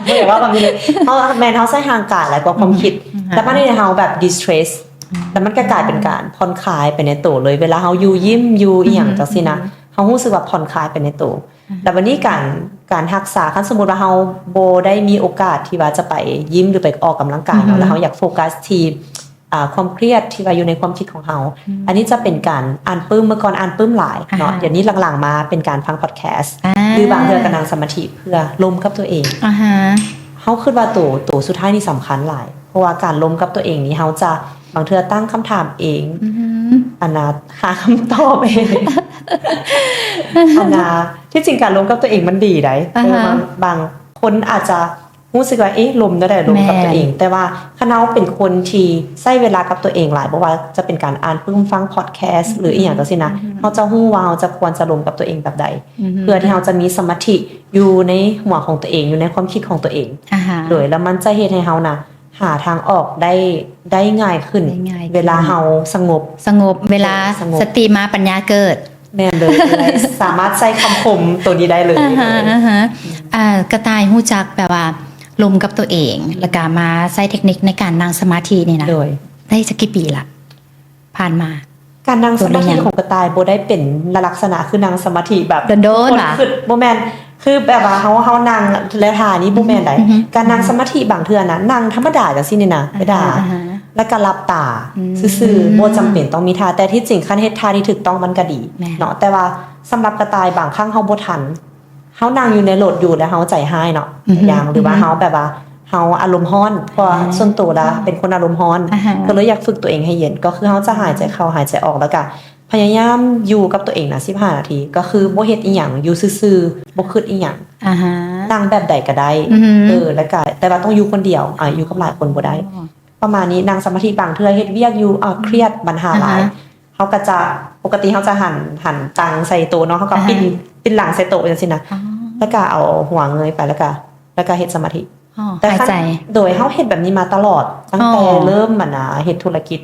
ບໍ່ຢາກເວົ້າແບບນີ້ເລີຍ ເຮົາ ແມ່ນເຮົາໃຊ້ຮ່າງກາຍຫຼາຍກວ່າຄວາມຄິດ ອືມ ແລ້ວບາດນີ້ເຮົາແບບດິສເທຣສ ແລ້ວມັນກໍກາຍເປັນການຜ່ອນຄາຍໄປໃນໂຕເລີຍ ເວລາເຮົາຢູ່ຍິ້ມຢູ່ອີ່ຫຍັງ ອືຮຶ ຈັ່ງຊີ້ນະ ອືຮຶ ເຮົາຮູ້ສຶກວ່າຜ່ອນຄາຍໄປໃນໂຕ ອືຮຶ ແລ້ວບັດນີ້ການ ການຮັກສາ ຄັນສົມມຸດວ່າເຮົາບໍ່ໄດ້ມີໂອກາດທີ່ວ່າຈະໄປຢິມ ຫຼື ໄປອອກກຳລັງກາຍເນາະ ອືຮຶ ແລ້ວເຮົາຢາກໂຟກັສທີ່ ອ່າ ຄວາມຄຽດທີ່ວ່າຢູ່ໃນຄວາມຄິດຂອງເຮົາ ອືມ ອັນນີ້ຈະເປັນການອ່ານປຶ້ມ ເມື່ອກ່ອນອ່ານປຶ້ມຫຼາຍເນາະ ອາຮະ ດຽວນີ້ຫຼັງໆມາເປັນການຟັງພອດແຄສ ອ່າ ຫຼືບາງເທື່ອກໍນັ່ງສະມາທິເພື່ອລົມກັບຕົວເອງ ອ່າຮະ ເຮົາຄິດວ່າໂຕ ໂຕສຸດທ້າຍນີ້ສຳຄັນຫຼາຍ ເພາະວ່າການລົມກັບຕົວເອງນີ້ ເຮົາຈະ ບາງເທື່ອຕັ້ງຄຳຖາມເອງ ອືຮຶ ອັນນ່າ ຫາຄຳຕອບເອງ ອັນນ່າ ທີ່ຈິງການລົມກັບຕົວເອງມັນດີໃດ໋ ອ່າຮະ ເອີ ບາງ ບາງຄົນອາດຈະ ຮູ້ສຶກວ່າ ເອະ ລົມແນວໃດ ລົມກັບຕົວເອງ ແມ່ນ ແຕ່ວ່າຄັນເຮົາເປັນຄົນທີ່ໃຊ້ເວລາກັບຕົວເອງຫຼາຍ ບໍ່ວ່າຈະເປັນການອ່ານປຶ້ມ ຟັງພອດແຄສ ອືຮຶ ຫຼື ອີ່ຫຍັງຈັ່ງຊີ້ນະ ອືຮຶ ເຮົາຈະຮູ້ວ່າເຮົາຈະ ຄວນຈະລົມກັບຕົວເອງແບບໃດ ອືຮຶ ເພື່ອທີ່ເຮົາຈະມີສະມາທິຢູ່ໃນຫົວຂອງຕົວເອງ ຢູ່ໃນຄວາມຄິດຂອງຕົວເອງ ອ່າຮະ ໂດຍ ແລ້ວມັນຈະເຮັດໃຫ້ເຮົານະ ຫາທາງອອກໄດ້ ໄດ້ງ່າຍຂຶ້ນ ໄດ້ງ່າຍຂຶ້ນ ເວລາເຮົາສະຫງົບ ສະຫງົບ ເວລາ ສະຫງົບ ສະຕິມາປັນຍາເກີດ ແມ່ນເລີຍ ສາມາດໃຊ້ຄຳຄົມໂຕນີ້ໄດ້ເລີຍ ອ່າຮະ ອ່າຮະ ອ່າ ກະຕ່າຍຮູ້ຈັກແບບວ່າລົມກັບຕົວເອງ ແລ້ວກະມາໃຊ້ເທັກນິກໃນການນັ່ງສະມາທິນີ້ນະ ໂດຍ ໄດ້ຈັກກີ່ປີລະ ຜ່ານມາ? ການນັ່ງສະມາທິຂອງກະຕ່າຍບໍ່ໄດ້ເປັນລັກສະນະຄືນັ່ງສະມາທິແບບ ດົນໆ ຄົນ ຫວາ? ຄຶດ ບໍ່ແມ່ນ ຄືແບບວ່າເຮົາ ເຮົານັ່ງແລະທ່ານີ້ບໍ່ແມ່ນໃດ ອືຮຶ ການນັ່ງສະມາທິບາງເທື່ອນະ ນັ່ງທຳມະດາຈັ່ງຊີ້ນີ້ນະ ອາ ເວລາ ອາຮະ ແລ້ວກໍຫຼັບຕາ ອືມ ຊື່ໆ ບໍ່ຈຳເປັນຕ້ອງມີທ່າ ແຕ່ທີ່ຈິງຄັນເຮັດທ່າທີ່ຖືກຕ້ອງມັນກໍດີ ແມ່ນ ເນາະ ແຕ່ວ່າສຳລັບກະຕ່າຍບາງຄັ້ງເຮົາບໍ່ທັນ ເຮົານັ່ງຢູ່ໃນລົດຢູ່ແລ້ວເຮົາໃຈຮ້າຍເນາະ ອືຮຶ ຢ່າງ ຫຼືວ່າເຮົາແບບວ່າເຮົາອາລົມຮ້ອນ ເພາະວ່າ ອ່າ ສ່ວນໂຕລະເປັນຄົນອາລົມຮ້ອນ ອ່າຮະ ກໍເລີຍຢາກຝຶກຕົວເອງໃຫ້ເຢັນ ກໍຄືເຮົາຈະຫາຍໃຈເຂົ້າຫາຍໃຈອອກ ແລ້ວກະພະຍາຍາມຢູ່ກັບຕົວເອງນະ ສິບຫ້ານາທີ ກໍຄືບໍ່ເຮັດອີ່ຫຍັງ ຢູ່ຊື່ໆ ບໍ່ຄຶດອີ່ຫຍັງ ອ່າຮະ ນັ່ງແບບໃດກໍໄດ້ ອືຮຶ ເອີ ແລ້ວກະ ແຕ່ວ່າຕ້ອງຢູ່ຄົນດຽວ ອ່າ ຢູ່ກັບຫຼາຍຄົນບໍ່ໄດ້ ອໍ ປະມານນີ້ ນັ່ງສະມາທິບາງເທື່ອເຮັດວຽກຢູ່ ອ່າ ຄຽດບັນຫາຫຼາຍ ອ່າຮະ ເຮົາກໍຈະ ປົກກະຕິເຮົາຈະຫັນ ຫັນຕັງໃສ່ໂຕະເນາະ ເຮົາກໍ ອ່າຮະ ປິ່ນ ປິ່ນຫຼັງໃສ່ໂຕະຈັ່ງຊີ້ນະ ອໍ ແລ້ວກໍເອົາຫົວເງີຍໄປ ແລ້ວກໍ ແລ້ວກໍເຮັດສະມາທິ ອໍ ແຕ່ ຫາຍໃຈ ໂດຍ ເຮົາເຮັດແບບນີ້ມາຕະຫຼອດ ຕັ້ງແຕ່ ອໍ ເລີ່ມ ອັນນ່າ ເຮັດທຸລະກິດ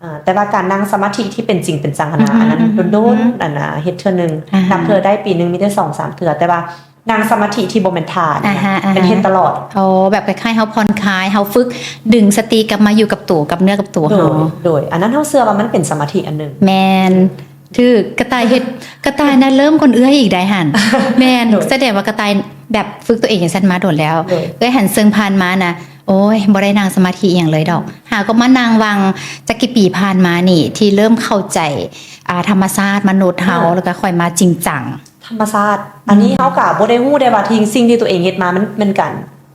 ອ່າ ແຕ່ວ່າການນັ່ງສະມາທິທີ່ເປັນຈິງເປັນຈັງຫັ້ນນະ ອືຮຶ ອັນນັ້ນ ອືຮຶ ດົນໆ ອືຮຶ ອັນນ່າ ເຮັດເທື່ອໜຶ່ງ ອ່າຮະ ນັບເທື່ອໄດ້ ປີໜຶ່ງມີແຕ່ສອງສາມເທື່ອ ແຕ່ວ່າ ນັ່ງສະມາທິທີ່ບໍ່ແມ່ນທ່ານີ້ ອ່າຮະ ອ່າຮະ ເປັນເຮັດຕະຫຼອດ ໂອ້ ແບບຄ້າຍໆເຮົາຜ່ອນຄາຍ ເຮົາຝຶກດຶງສະຕິກັບມາຢູ່ກັບໂຕ ກັບເນື້ອກັບຕົວເຮົາ ໂດຍ ໂດຍ ອັນນັ້ນເຮົາເຊື່ອວ່າມັນເປັນສະມາທິອັນໜຶ່ງ ແມ່ນ ຖືກ ກະຕ່າຍເຮັດ ກະຕ່າຍນະເລີ່ມກ່ອນເອື້ອຍອີກໄດ໋ຫັ້ນ ແມ່ນ ໂດຍ ສະແດງວ່າກະຕ່າຍແບບຝຶກຕົວເອງຈັ່ງຊັ້ນມາດົນແລ້ວ ໂດຍ ເອື້ອຍຫັ້ນເຊິ່ງຜ່ານມານະ ໂອ້ຍ ບໍ່ໄດ້ນັ່ງສະມາທິອີ່ຫຍັງເລີຍດອກ ຫາກໍມານັ່ງຫວ່າງຈັກກີ່ປີຜ່ານມານີ້ ທີ່ເລີ່ມເຂົ້າໃຈ ອ່າ ທຳມະຊາດມະນຸດເຮົາ ອ່າ ແລ້ວກໍຄ່ອຍມາຈິງຈັງ ທຳມະຊາດ ອືມ ອັນນີ້ເຮົາກະບໍ່ໄດ້ຮູ້ໄດ້ວ່າທີ່ສິ່ງທີ່ຕົວເອງເຮັດມາ ມັນແມ່ນການ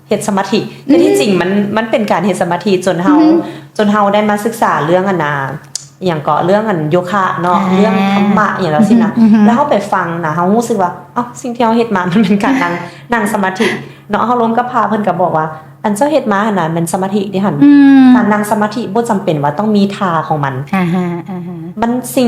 ເຮັດສະມາທິ ອືມ ແຕ່ທີ່ຈິງມັນ ມັນເປັນການເຮັດສະມາທິ ຈົນເຮົາ ອືມ ຈົນເຮົາໄດ້ມາສຶກສາເລື່ອງ ອັນນ່າ ອີ່ຫຍັງເກາະ ເລື່ອງ ອັນ ໂຍຄະເນາະ ອ່າ ເລື່ອງທຳມະອີ່ຫຍັງແລ້ວຊີ້ນະ ອືມ ແລ້ວເຮົາໄປຟັງນະ ເຮົາຮູ້ສຶກວ່າ ເອົ້າ ສິ່ງທີ່ເຮົາເຮັດມາ ມັນເປັນການນັ່ງ ນັ່ງສະມາທິເນາະ ເຮົາລົມກັບພະ ເພິ່ນກໍບອກວ່າ ອັນເຈົ້າເຮັດມາຫັ້ນນະ ແມ່ນສະມາທິເດ້ຫັ້ນ ອືມ ການນັ່ງສະມາທິບໍ່ຈຳເປັນວ່າຕ້ອງມີທ່າຂອງມັນ ອ່າຮະ ອ່າຮະ ມັນ ສິ່ງ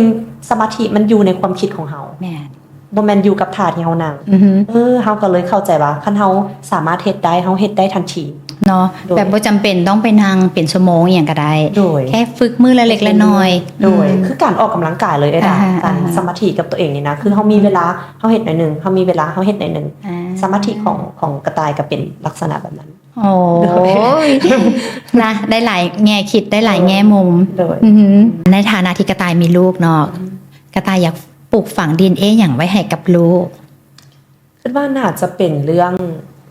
ສະມາທິມັນຢູ່ໃນຄວາມຄິດຂອງເຮົາ ແມ່ນ ບໍ່ແມ່ນຢູ່ກັບທ່າທີ່ເຮົານັ່ງ ອືຮຶ ເອີ ເຮົາກໍເລີຍເຂົ້າໃຈວ່າ ຄັນເຮົາສາມາດເຮັດໄດ້ ເຮົາເຮັດໄດ້ທັນທີເນາະ ໂດຍ ແບບບໍ່ຈຳເປັນຕ້ອງໄປນັ່ງເປັນຊົ່ວໂມງອີ່ຫຍັງກໍໄດ້ ໂດຍ ແຄ່ຝຶກມື້ລະເລັກລະນ້ອຍ ໂດຍ ອືມ ຄືການອອກກຳລັງກາຍເລີຍເດ້ ອ່າຮະ ການ ອ່າຮະ ສະມາທິກັບຕົວເອງນີ້ນະ ຄືເຮົາມີເວລາ ອ່າ ເຮົາເຮັດໜ້ອຍໜຶ່ງ ເຮົາມີເວລາ ເຮົາເຮັດໜ້ອຍໜຶ່ງ ອ່າ ສະມາທິຂອງ ຂອງກະຕ່າຍກໍເປັນລັກສະນະແບບນັ້ນ ໂອ້ຍ ນະ ໄດ້ຫຼາຍແງ່ຄິດ ໄດ້ຫຼາຍແງ່ມຸມ ໂດຍ ອືຮຶ ໃນຖານະທີ່ກະຕ່າຍມີລູກເນາະ ອືມ ກະຕ່າຍຢາກປູກຝັງດີເອັນເອຫຍັງໄວ້ໃຫ້ກັບລູກ? ຄິດວ່າໜ້າຈະເປັນເລື່ອງ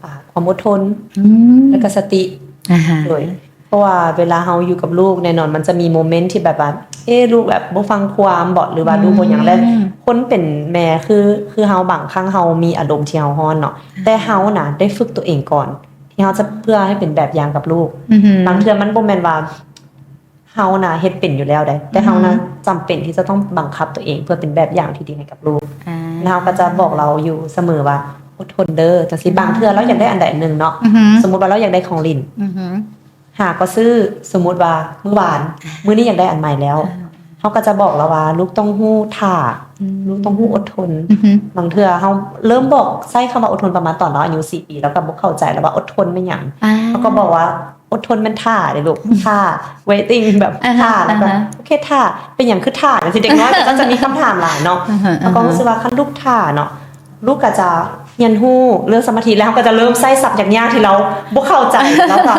ອ່າ ຄວາມອົດທົນ ອືມ ແລ້ວກໍສະຕິ ອ່າຮະ ໂດຍ ເພາະວ່າເວລາເຮົາຢູ່ກັບລູກ ແນ່ນອນມັນຈະມີໂມເມັນທີ່ແບບວ່າ ເອ ລູກແບບບໍ່ຟັງຄວາມບໍ ຫຼືວ່າ ອືມ ລູກບໍ່ຫຍັງ ແລ້ວຄົນເປັນແມ່ ຄື ຄືເຮົາບາງຄັ້ງເຮົາມີອາລົມທີ່ເຮົາຮ້ອນເນາະ ອ່າ ແຕ່ເຮົານະໄດ້ຝຶກຕົວເອງກ່ອນ ທີ່ເຮົາຈະ ເພື່ອໃຫ້ເປັນແບບຢ່າງກັບລູກ ອືຮຶ ບາງເທື່ອມັນບໍ່ແມ່ນວ່າ ເຮົານະເຮັດເປັນຢູ່ແລ້ວໃດ໋ ແຕ່ເຮົານະ ອືຮຶ ຈຳເປັນທີ່ຈະຕ້ອງບັງຄັບຕົວເອງ ເພື່ອເປັນແບບຢ່າງທີ່ດີໃຫ້ກັບລູກ ອ່າ ແລ້ວເຮົາກໍຈະບອກລາວຢູ່ສະເໝີວ່າ ອົດທົນເດີ ຈັ່ງຊີ້ ອືມ ບາງເທື່ອລາວຢາກໄດ້ອັນໃດອັນໜຶ່ງເນາະ ອືຮຶ ສົມມຸດວ່າລາວຢາກໄດ້ຂອງຫຼິ້ນ ອືຮຶ ຫາກໍຊື້ ສົມມຸດວ່າມື້ວານ ອ່າ ມື້ນີ້ຢາກໄດ້ອັນໃໝ່ແລ້ວ ອ່າ ເຮົາກໍຈະບອກລາວວ່າ ລູກຕ້ອງຮູ້ຖ້າ ອືມ ລູກຕ້ອງຮູ້ອົດທົນ ອືຮຶ ບາງເທື່ອເຮົາເລີ່ມບອກ ໃຊ້ຄຳວ່າອົດທົນປະມານຕອນລາວອາຍຸສີ່ປີ ລາວກໍບໍ່ເຂົ້າໃຈແລ້ວວ່າອົດທົນແມ່ນຫຍັງ ອ່າ ເຮົາກໍບອກວ່າ ອົດທົນແມ່ນຖ້າເດ້ລູກ ຖ້າ ເວດຕິ້ງ ແບບ ອ່າຮະ ຖ້າ ແລ້ວກໍ ອ່າຮະ ໂອເຄ ຖ້າ ເປັນຫຍັງຄືຖ້າ ຈັ່ງຊີ້ ເດັກນ້ອຍກໍຈະມີຄຳຖາມຫຼາຍເນາະ ອ່າຮະ ເຮົາກໍຮູ້ສຶກວ່າຄັນລູກຖ້າເນາະ ລູກກໍຈະຮຽນຮູ້ເລື່ອງສະມາທິ ແລ້ວເຮົາກໍຈະເລີ່ມໃຊ້ສັບຍາກໆທີ່ລາວບໍ່ເຂົ້າໃຈ ແລ້ວກໍ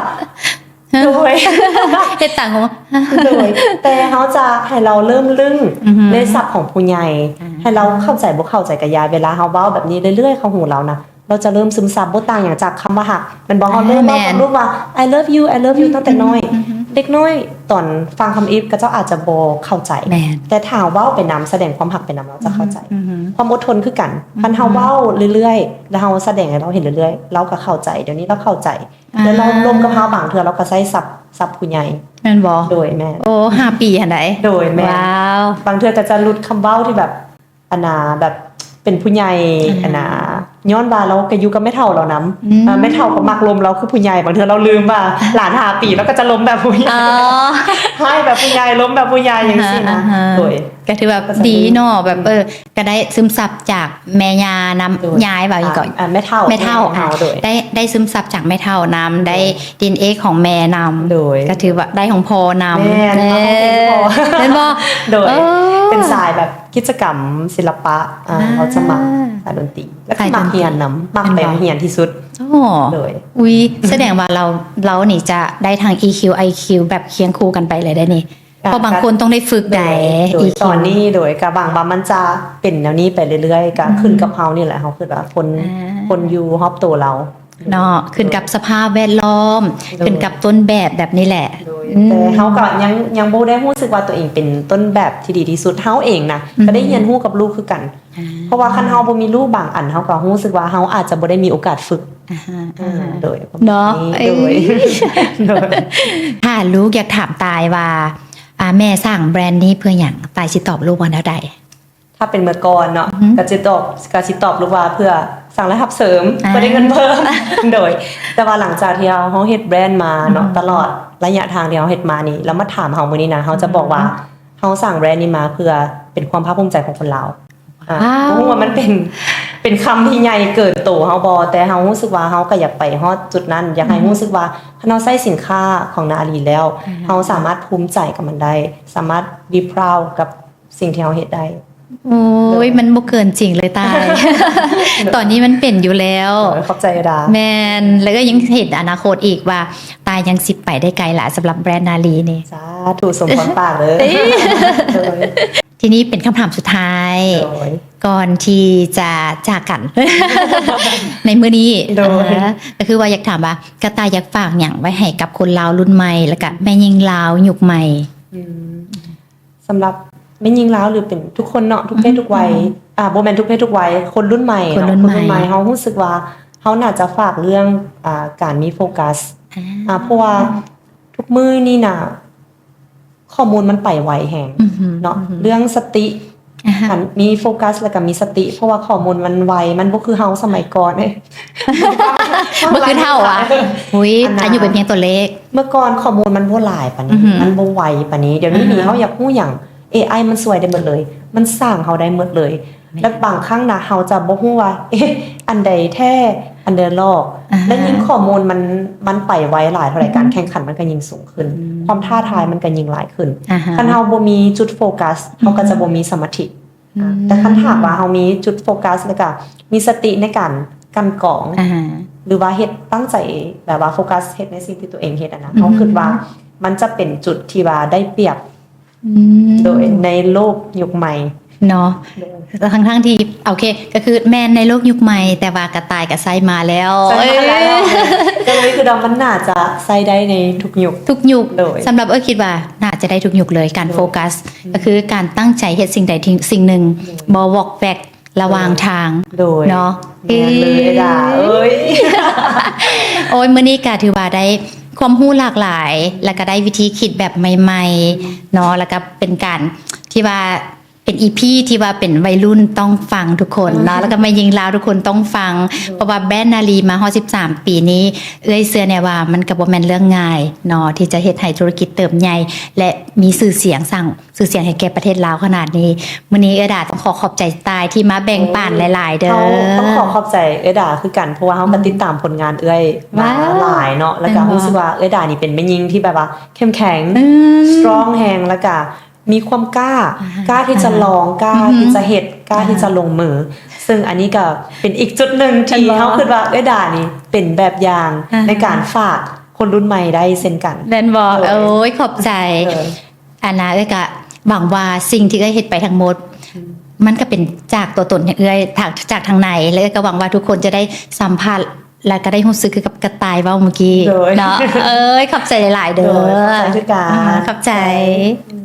ໂດຍ ເຮັດຕາງງ ໂດຍ ແຕ່ເຮົາຈະໃຫ້ລາວເລີ່ມລຶ້ງ ອືຮຶ ໃນສັບຂອງຜູ້ໃຫຍ່ ອ່າ ໃຫ້ລາວເຂົ້າໃຈບໍ່ເຂົ້າໃຈກໍຢ່າ ເວລາເຮົາເວົ້າແບບນີ້ເລື້ອຍໆເຂົ້າຫູລາວນະ ລາວຈະເລີ່ມຊຶມຊັບ ບໍ່ຕ່າງຫຍັງຈາກຄຳວ່າຮັກ ແມ່ນບໍ່? ເຮົາເລີ່ມເວົ້າກັບລູກວ່າ ອ່າ I love you I love you ອືມ ຕັ້ງແຕ່ນ້ອຍ ອືມ ເດັກນ້ອຍຕອນຟັງຄຳອິດ ເຂົາເຈົ້າອາດຈະບໍ່ເຂົ້າໃຈ ແມ່ນ ແຕ່ຖ້າເຮົາເວົ້າໄປນຳ ສະແດງຄວາມຮັກໄປນຳ ລາວຈະເຂົ້າໃຈ ອືມ ຄວາມອົດທົນຄືກັນ ອືມ ຄັນເຮົາເວົ້າເລື້ອຍໆ ແລ້ວເຮົາສະແດງໃຫ້ລາວເຫັນເລື້ອຍໆ ລາວກໍເຂົ້າໃຈ ດຽວນີ້ລາວເຂົ້າໃຈ ອ່າ ແລ້ວລາວລົມກັບເຮົາ ບາງເທື່ອລາວກໍໃຊ້ສັບ ສັບຜູ້ໃຫຍ່ ແມ່ນບໍ່? ໂດຍ ແມ່ນ ໂອ້ ຫ້າປີຫັ້ນໃດ໋ ໂດຍ ແມ່ນ ວ້າວ ບາງເທື່ອກໍຈະຫຼຸດຄຳເວົ້າທີ່ແບບ ອັນນ່າ ແບບເປັນຜູ້ໃຫຍ່ ອ່າ ອັນນ່າ ຍ້ອນວ່າລາວກໍຢູ່ກັບແມ່ເຖົ້າລາວນຳ ອືມ ເອີ ແມ່ເຖົ້າກໍມັກລົມລາວຄືຜູ້ໃຫຍ່ ບາງເທື່ອລາວລືມວ່າຫຼານຫ້າປີ ລາວກໍຈະລົມແບບຜູ້ໃຫຍ່ ອໍ ໃຫ້ແບບຜູ້ໃຫຍ່ ລົມແບບຜູ້ໃຫຍ່ ອ່າຮະ ຈັ່ງຊີ້ນະ ອ່າຮະ ໂດຍ ກໍຖືວ່າ ກໍຈະ ດີເນາະ ແບບ ອືມ ເອີ ກໍໄດ້ຊຶມຊັບຈາກແມ່ຍ່ານຳ ໂດຍ ຍາຍວ່າຫຍັງເກາະ ອ່າ ແມ່ເຖົ້າ ແມ່ເຖົ້າ ແມ່ເຖົ້າ ອ່າ ໂດຍ ໄດ້ ໄດ້ຊຶມຊັບຈາກແມ່ເຖົ້ານຳ ໂດຍ ໄດ້ ດີເອັນເອ ຂອງແມ່ນຳ ໂດຍ ກໍຖືວ່າໄດ້ຂອງພໍ່ນຳ ແມ່ນ ເອີ ແມ່ນບໍ່? ໂດຍ ເອີ ເປັນສາຍແບບ ກິດຈະກຳສິລະປະ ອ່າ ອ່າ ເຮົາຈະມັກສາຍດົນຕີ ແລ້ວກໍມັກຮຽນນຳ ມັກໄປໂຮງຮຽນທີ່ສຸດ ອໍ ໂດຍ ອຸ້ຍ ສະແດງວ່າລາວ ລາວນີ້ຈະໄດ້ທັງ ອີຄິວ ໄອຄິວ ແບບຄຽງຄູ່ກັນໄປເລີຍໄດ໋ນີ້ ກໍ ເພາະບາງຄົນຕ້ອງໄດ້ຝຶກໄດ໋ ໂດຍ ອີຄິວ ຕອນນີ້ ໂດຍ ກໍຫວັງວ່າມັນຈະເປັນແນວນີ້ໄປເລື້ອຍໆ ກໍ ອືມ ຂຶ້ນກັບເຮົານີ້ແຫຼະ ເຮົາຄິດວ່າຄົນ ອ່າ ຄົນຢູ່ຮອບໂຕລາວ ເນາະ ຂຶ້ນກັບສະພາບແວດລ້ອມ ໂດຍ ຂຶ້ນກັບຕົ້ນແບບ ແບບນີ້ແຫຼະ ໂດຍ ອືມ ແຕ່ເຮົາກໍຍັງ ຍັງບໍ່ໄດ້ຮູ້ສຶກວ່າຕົວເອງເປັນຕົ້ນແບບທີ່ດີທີ່ສຸດ ເຮົາເອງນະ ອືມ ກໍໄດ້ຮຽນຮູ້ກັບລູກຄືກັນ ອ່າ ເພາະວ່າຄັນເຮົາບໍ່ມີລູກບາງອັນ ເຮົາກໍຮູ້ສຶກວ່າເຮົາອາດຈະບໍ່ໄດ້ມີໂອກາດຝຶກ ອ່າຮະ ອ່າ ອ່າຮະ ໂດຍ ເນາະ ໂດຍ ເອີຍ ໂດຍ ຖ້າລູກຢາກຖາມຕາຍວ່າ ອ່າ ແມ່ສ້າງແບຣນນີ້ເພື່ອຫຍັງ? ຕາຍຊິຕອບລູກວ່າແນວໃດ? ຖ້າເປັນເມື່ອກ່ອນເນາະ ອືຮຶ ກໍຊິຕອບ ກໍຊິຕອບລູກວ່າເພື່ອສ້າງລາຍຮັບເສີມ ອ່າ ເພື່ອໄດ້ເງິນເພີ່ມ ໂດຍ ແຕ່ວ່າຫຼັງຈາກທີ່ເຮົາ ເຮົາເຮັດແບຣນມາເນາະ ອືຮຶ ຕະຫຼອດໄລຍະທາງທີ່ເຮົາເຮັດມານີ້ ແລ້ວມາຖາມເຮົາມື້ນີ້ນະ ເຮົາຈະບອກວ່າ ອືຮຶ ເຮົາສ້າງແບຣນນີ້ມາເພື່ອເປັນຄວາມພາກພູມໃຈຂອງຄົນລາວ ອ່າ ວ້າວ ບໍ່ຮູ້ວ່າມັນເປັນ ເປັນຄຳທີ່ໃຫຍ່ເກີນໂຕເຮົາບໍ່ ແຕ່ເຮົາຮູ້ສຶກວ່າເຮົາກໍຢາກໄປຮອດຈຸດນັ້ນ ຢາກໃຫ້ ອືຮຶ ຮູ້ສຶກວ່າຄັນເຮົາໃຊ້ສິນຄ້າຂອງນາອາລີແລ້ວ ອ່າ ເຮົາສາມາດພູມໃຈກັບມັນໄດ້ ສາມາດ be proud ກັບ ສິ່ງທີ່ເຮົາເຮັດໄດ້ ໂອ້ຍ ໂດຍ ມັນບໍ່ເກີນຈິງເລີຍຕາຍ ຕອນນີ້ມັນເປັນຢູ່ແລ້ວ ໂດຍ ຂອບໃຈເອື້ອຍດາ ແມ່ນ ແລ້ວກໍຍັງເຫັນອະນາຄົດອີກວ່າ ຕາຍັງຊິໄປໄດ້ໄກຫຼາຍສຳລັບແບຣນນາລີນີ້ ສາທຸ ສົມພອນປາກເດີ ໂດຍ ທີນີ້ເປັນຄຳຖາມສຸດທ້າຍ ໂດຍ ກ່ອນທີ່ຈະຈາກກັນ ໃນມື້ນີ້ ໂດຍ ອ່າ ກໍຄືວ່າຢາກຖາມວ່າ ກະຕ່າຍຢາກຝາກຫຍັງໄວ້ໃຫ້ກັບຄົນລາວລຸ້ນໃໝ່ ແລ້ວກະແມ່ຍິງລາວຍຸກໃໝ່? ອືມ ສຳລັບແມ່ຍິງລາວ ຫຼືເປັນທຸກຄົນເນາະ ທຸກເພດ ອືມ ທຸກໄວ ອືມ ອ່າ ບໍ່ແມ່ນທຸກເພດທຸກໄວ ຄົນລຸ້ນໃໝ່ ຄົນລຸ້ນໃໝ່ ເນາະ ຄົນລຸ້ນໃໝ່ ເຮົາຮູ້ສຶກວ່າເຮົາໜ້າຈະຝາກເລື່ອງ ອ່າ ການມີໂຟກັສ ອ່າ ອ່າ ເພາະວ່າທຸກມື້ນີ້ນະ ຂໍ້ມູນມັນໄປໄວແຮງ ອືຮຶ ເນາະ ອືຮຶ ເລື່ອງສະຕິ ອ່າຮະ ການມີໂຟກັສ ແລ້ວກໍມີສະຕິ ເພາະວ່າຂໍ້ມູນມັນໄວ ມັນບໍ່ຄືເຮົາສະໄໝກ່ອນເດ້ ບໍ່ຄືເຮົາຫວາ ອຸ້ຍ ອັນນ່າ ອາຍຸເປັນພຽງຕົວເລກ ເມື່ອກ່ອນຂໍ້ມູນມັນບໍ່ຫຼາຍປານນີ້ ອືຮຶ ມັນບໍ່ໄວປານນີ້ ດຽວນີ້ນີ້ ອ່າຮະ ເຮົາຢາກຮູ້ຫຍັງ ເອໄອ ມັນຊ່ວຍໄດ້ໝົດເລີຍ ມັນສ້າງເຮົາໄດ້ໝົດເລີຍ ແມ່ນ ແລະ ບາງຄັ້ງນະ ເຮົາຈະບໍ່ຮູ້ວ່າ ເອະ ອັນໃດແທ້ ອັນໃດຫຼອກ ອ່າຮະ ແລະ ຍິ່ງຂໍ້ມູນມັນ ມັນໄປໄວຫຼາຍເທົ່າໃດ ອືຮຶ ການແຂ່ງຂັນມັນກໍຍິ່ງສູງຂຶ້ນ ອືມ ຄວາມທ້າທາຍມັນກໍຍິ່ງຫຼາຍຂຶ້ນ ອ່າຮະ ຄັນເຮົາບໍ່ມີຈຸດໂຟກັສ ອືຮຶ ເຮົາກໍຈະບໍ່ມີສະມາທິ ອືມ ອ່າ ແຕ່ຄັນຖ້າຫາກວ່າເຮົາມີຈຸດໂຟກັສ ແລ້ວກໍມີສະຕິໃນການກັ່ນກອງ ອ່າຮະ ຫຼືວ່າເຮັດ ຕັ້ງໃຈແບບວ່າໂຟກັສເຮັດໃນສິ່ງທີ່ຕົວເອງເຮັດຫັ້ນນະ ອືຮຶ ເຮົາຄິດວ່າມັນຈະເປັນຈຸດທີ່ວ່າໄດ້ປຽບ ອືມ ໂດຍໃນໂລກຍຸກໃໝ່ເນາະ ໂດຍ ທັງໆທີ່ ໂອເຄ ກໍຄືແມ່ນໃນໂລກຍຸກໃໝ່ ແຕ່ວ່າກະຕ່າຍກໍໃຊ້ມາແລ້ວ ໃຊ້ມາແລ້ວ ເອີ ກໍເລີຍຄິດວ່າມັນໜ້າຈະໃຊ້ໄດ້ໃນທຸກຍຸກ ທຸກຍຸກ ໂດຍ ສຳລັບເອື້ອຍຄິດວ່າໜ້າຈະໄດ້ທຸກຍຸກເລີຍ ການ ໂດຍ ໂຟກັສ ອືມ ກໍຄືການຕັ້ງໃຈເຮັດສິ່ງໃດທີ່ ສິ່ງໜຶ່ງ ໂດຍ ບໍ່ວອກແວກ ລະຫວ່າງທາງ ໂດຍ ເນາະ ແມ່ນເລີຍ ເອີຍ ດາເອີຍ ໂອ້ຍ ມື້ນີ້ກະຖືວ່າໄດ້ຄວາມຮູ້ຫຼາກຫຼາຍ ແລ້ວກະໄດ້ວິທີຄິດແບບໃໝ່ໆ ເນາະ ແລ້ວກະເປັນການທີ່ວ່າເປັນອີພີທີ່ວ່າເປັນໄວລຸ້ນຕ້ອງຟັງທຸກຄົນເນາະ ແລ້ວກະແມ່ຍິງລາວທຸກຄົນຕ້ອງຟັງ ເພາະວ່າແບຣນນາລີມາຮອດສິບສາມປີນີ້ ເອື້ອຍເຊື່ອແນ່ວ່າມັນກະບໍ່ແມ່ນເລື່ອງງ່າຍເນາະ ທີ່ຈະເຮັດໃຫ້ທຸລະກິດເຕີບໃຫຍ່ ແລະ ມີຊື່ສຽງ ສ້າງ ຊື່ສຽງໃຫ້ແກ່ປະເທດລາວຂະໜາດນີ້ ມື້ນີ້ເອື້ອຍດາຕ້ອງຂໍຂອບໃຈຕາຍທີ່ມາແບ່ງປັນຫຼາຍໆເດີ ໂອ້ຍ ເຮົາຕ້ອງຂໍຂອບໃຈເອື້ອຍດາຄືກັນ ເພາະວ່າເຮົາກໍຕິດຕາມຜົນງານເອື້ອຍມາ ວ້າວ ຫຼາຍເນາະ ແລ້ວກໍ ແມ່ນບໍ່ ຮູ້ສຶກວ່າເອື້ອຍດານີ້ເປັນແມ່ຍິງທີ່ແບບວ່າເຂັ້ມແຂງ ອືມ ສະຕຣອງແຮງ ແລ້ວກໍມີຄວາມກ້າ ອ່າ ກ້າທີ່ຈະລອງ ອ່າ ກ້າ ອືຮຶ ທີ່ຈະເຮັດ ກ້າ ອ່າ ທີ່ຈະລົງມື ຊຶ່ງອັນນີ້ກໍເປັນອີກຈຸດໜຶ່ງທີ່ ແມ່ນບໍ່ ເຮົາຄິດວ່າເອື້ອຍດານີ້ເປັນແບບຢ່າງ ອ່າ ໃນການຝາກ ຄົນລຸ້ນໃໝ່ໄດ້ເຊັ່ນກັນ. ແມ່ນບໍ່? ໂດຍ ໂອ້ຍ ຂອບໃຈ. ໂດຍ ອັນນ່າ ເອື້ອຍກະຫວັງວ່າສິ່ງທີ່ເອື້ອຍເຮັດໄປທັງໝົດ ມັນກະເປັນຈາກຕົວຕົນເອື້ອຍ ຈາກ ຈາກທາງໃນ ແລະ ເອື້ອຍກະຫວັງວ່າທຸກຄົນຈະໄດ້ສຳຜັດ ແລະ ກະໄດ້ຮູ້ສຶກຄືກັບກະຕ່າຍເວົ້າມື້ກີ້ ໂດຍ ເນາະ. ເອີຍ ຂອບໃຈຫຼາຍໆເດີ. ໂດຍ ຂອບໃຈຄືກັນ. ອ່າ ຂອບໃຈ. ອືມ.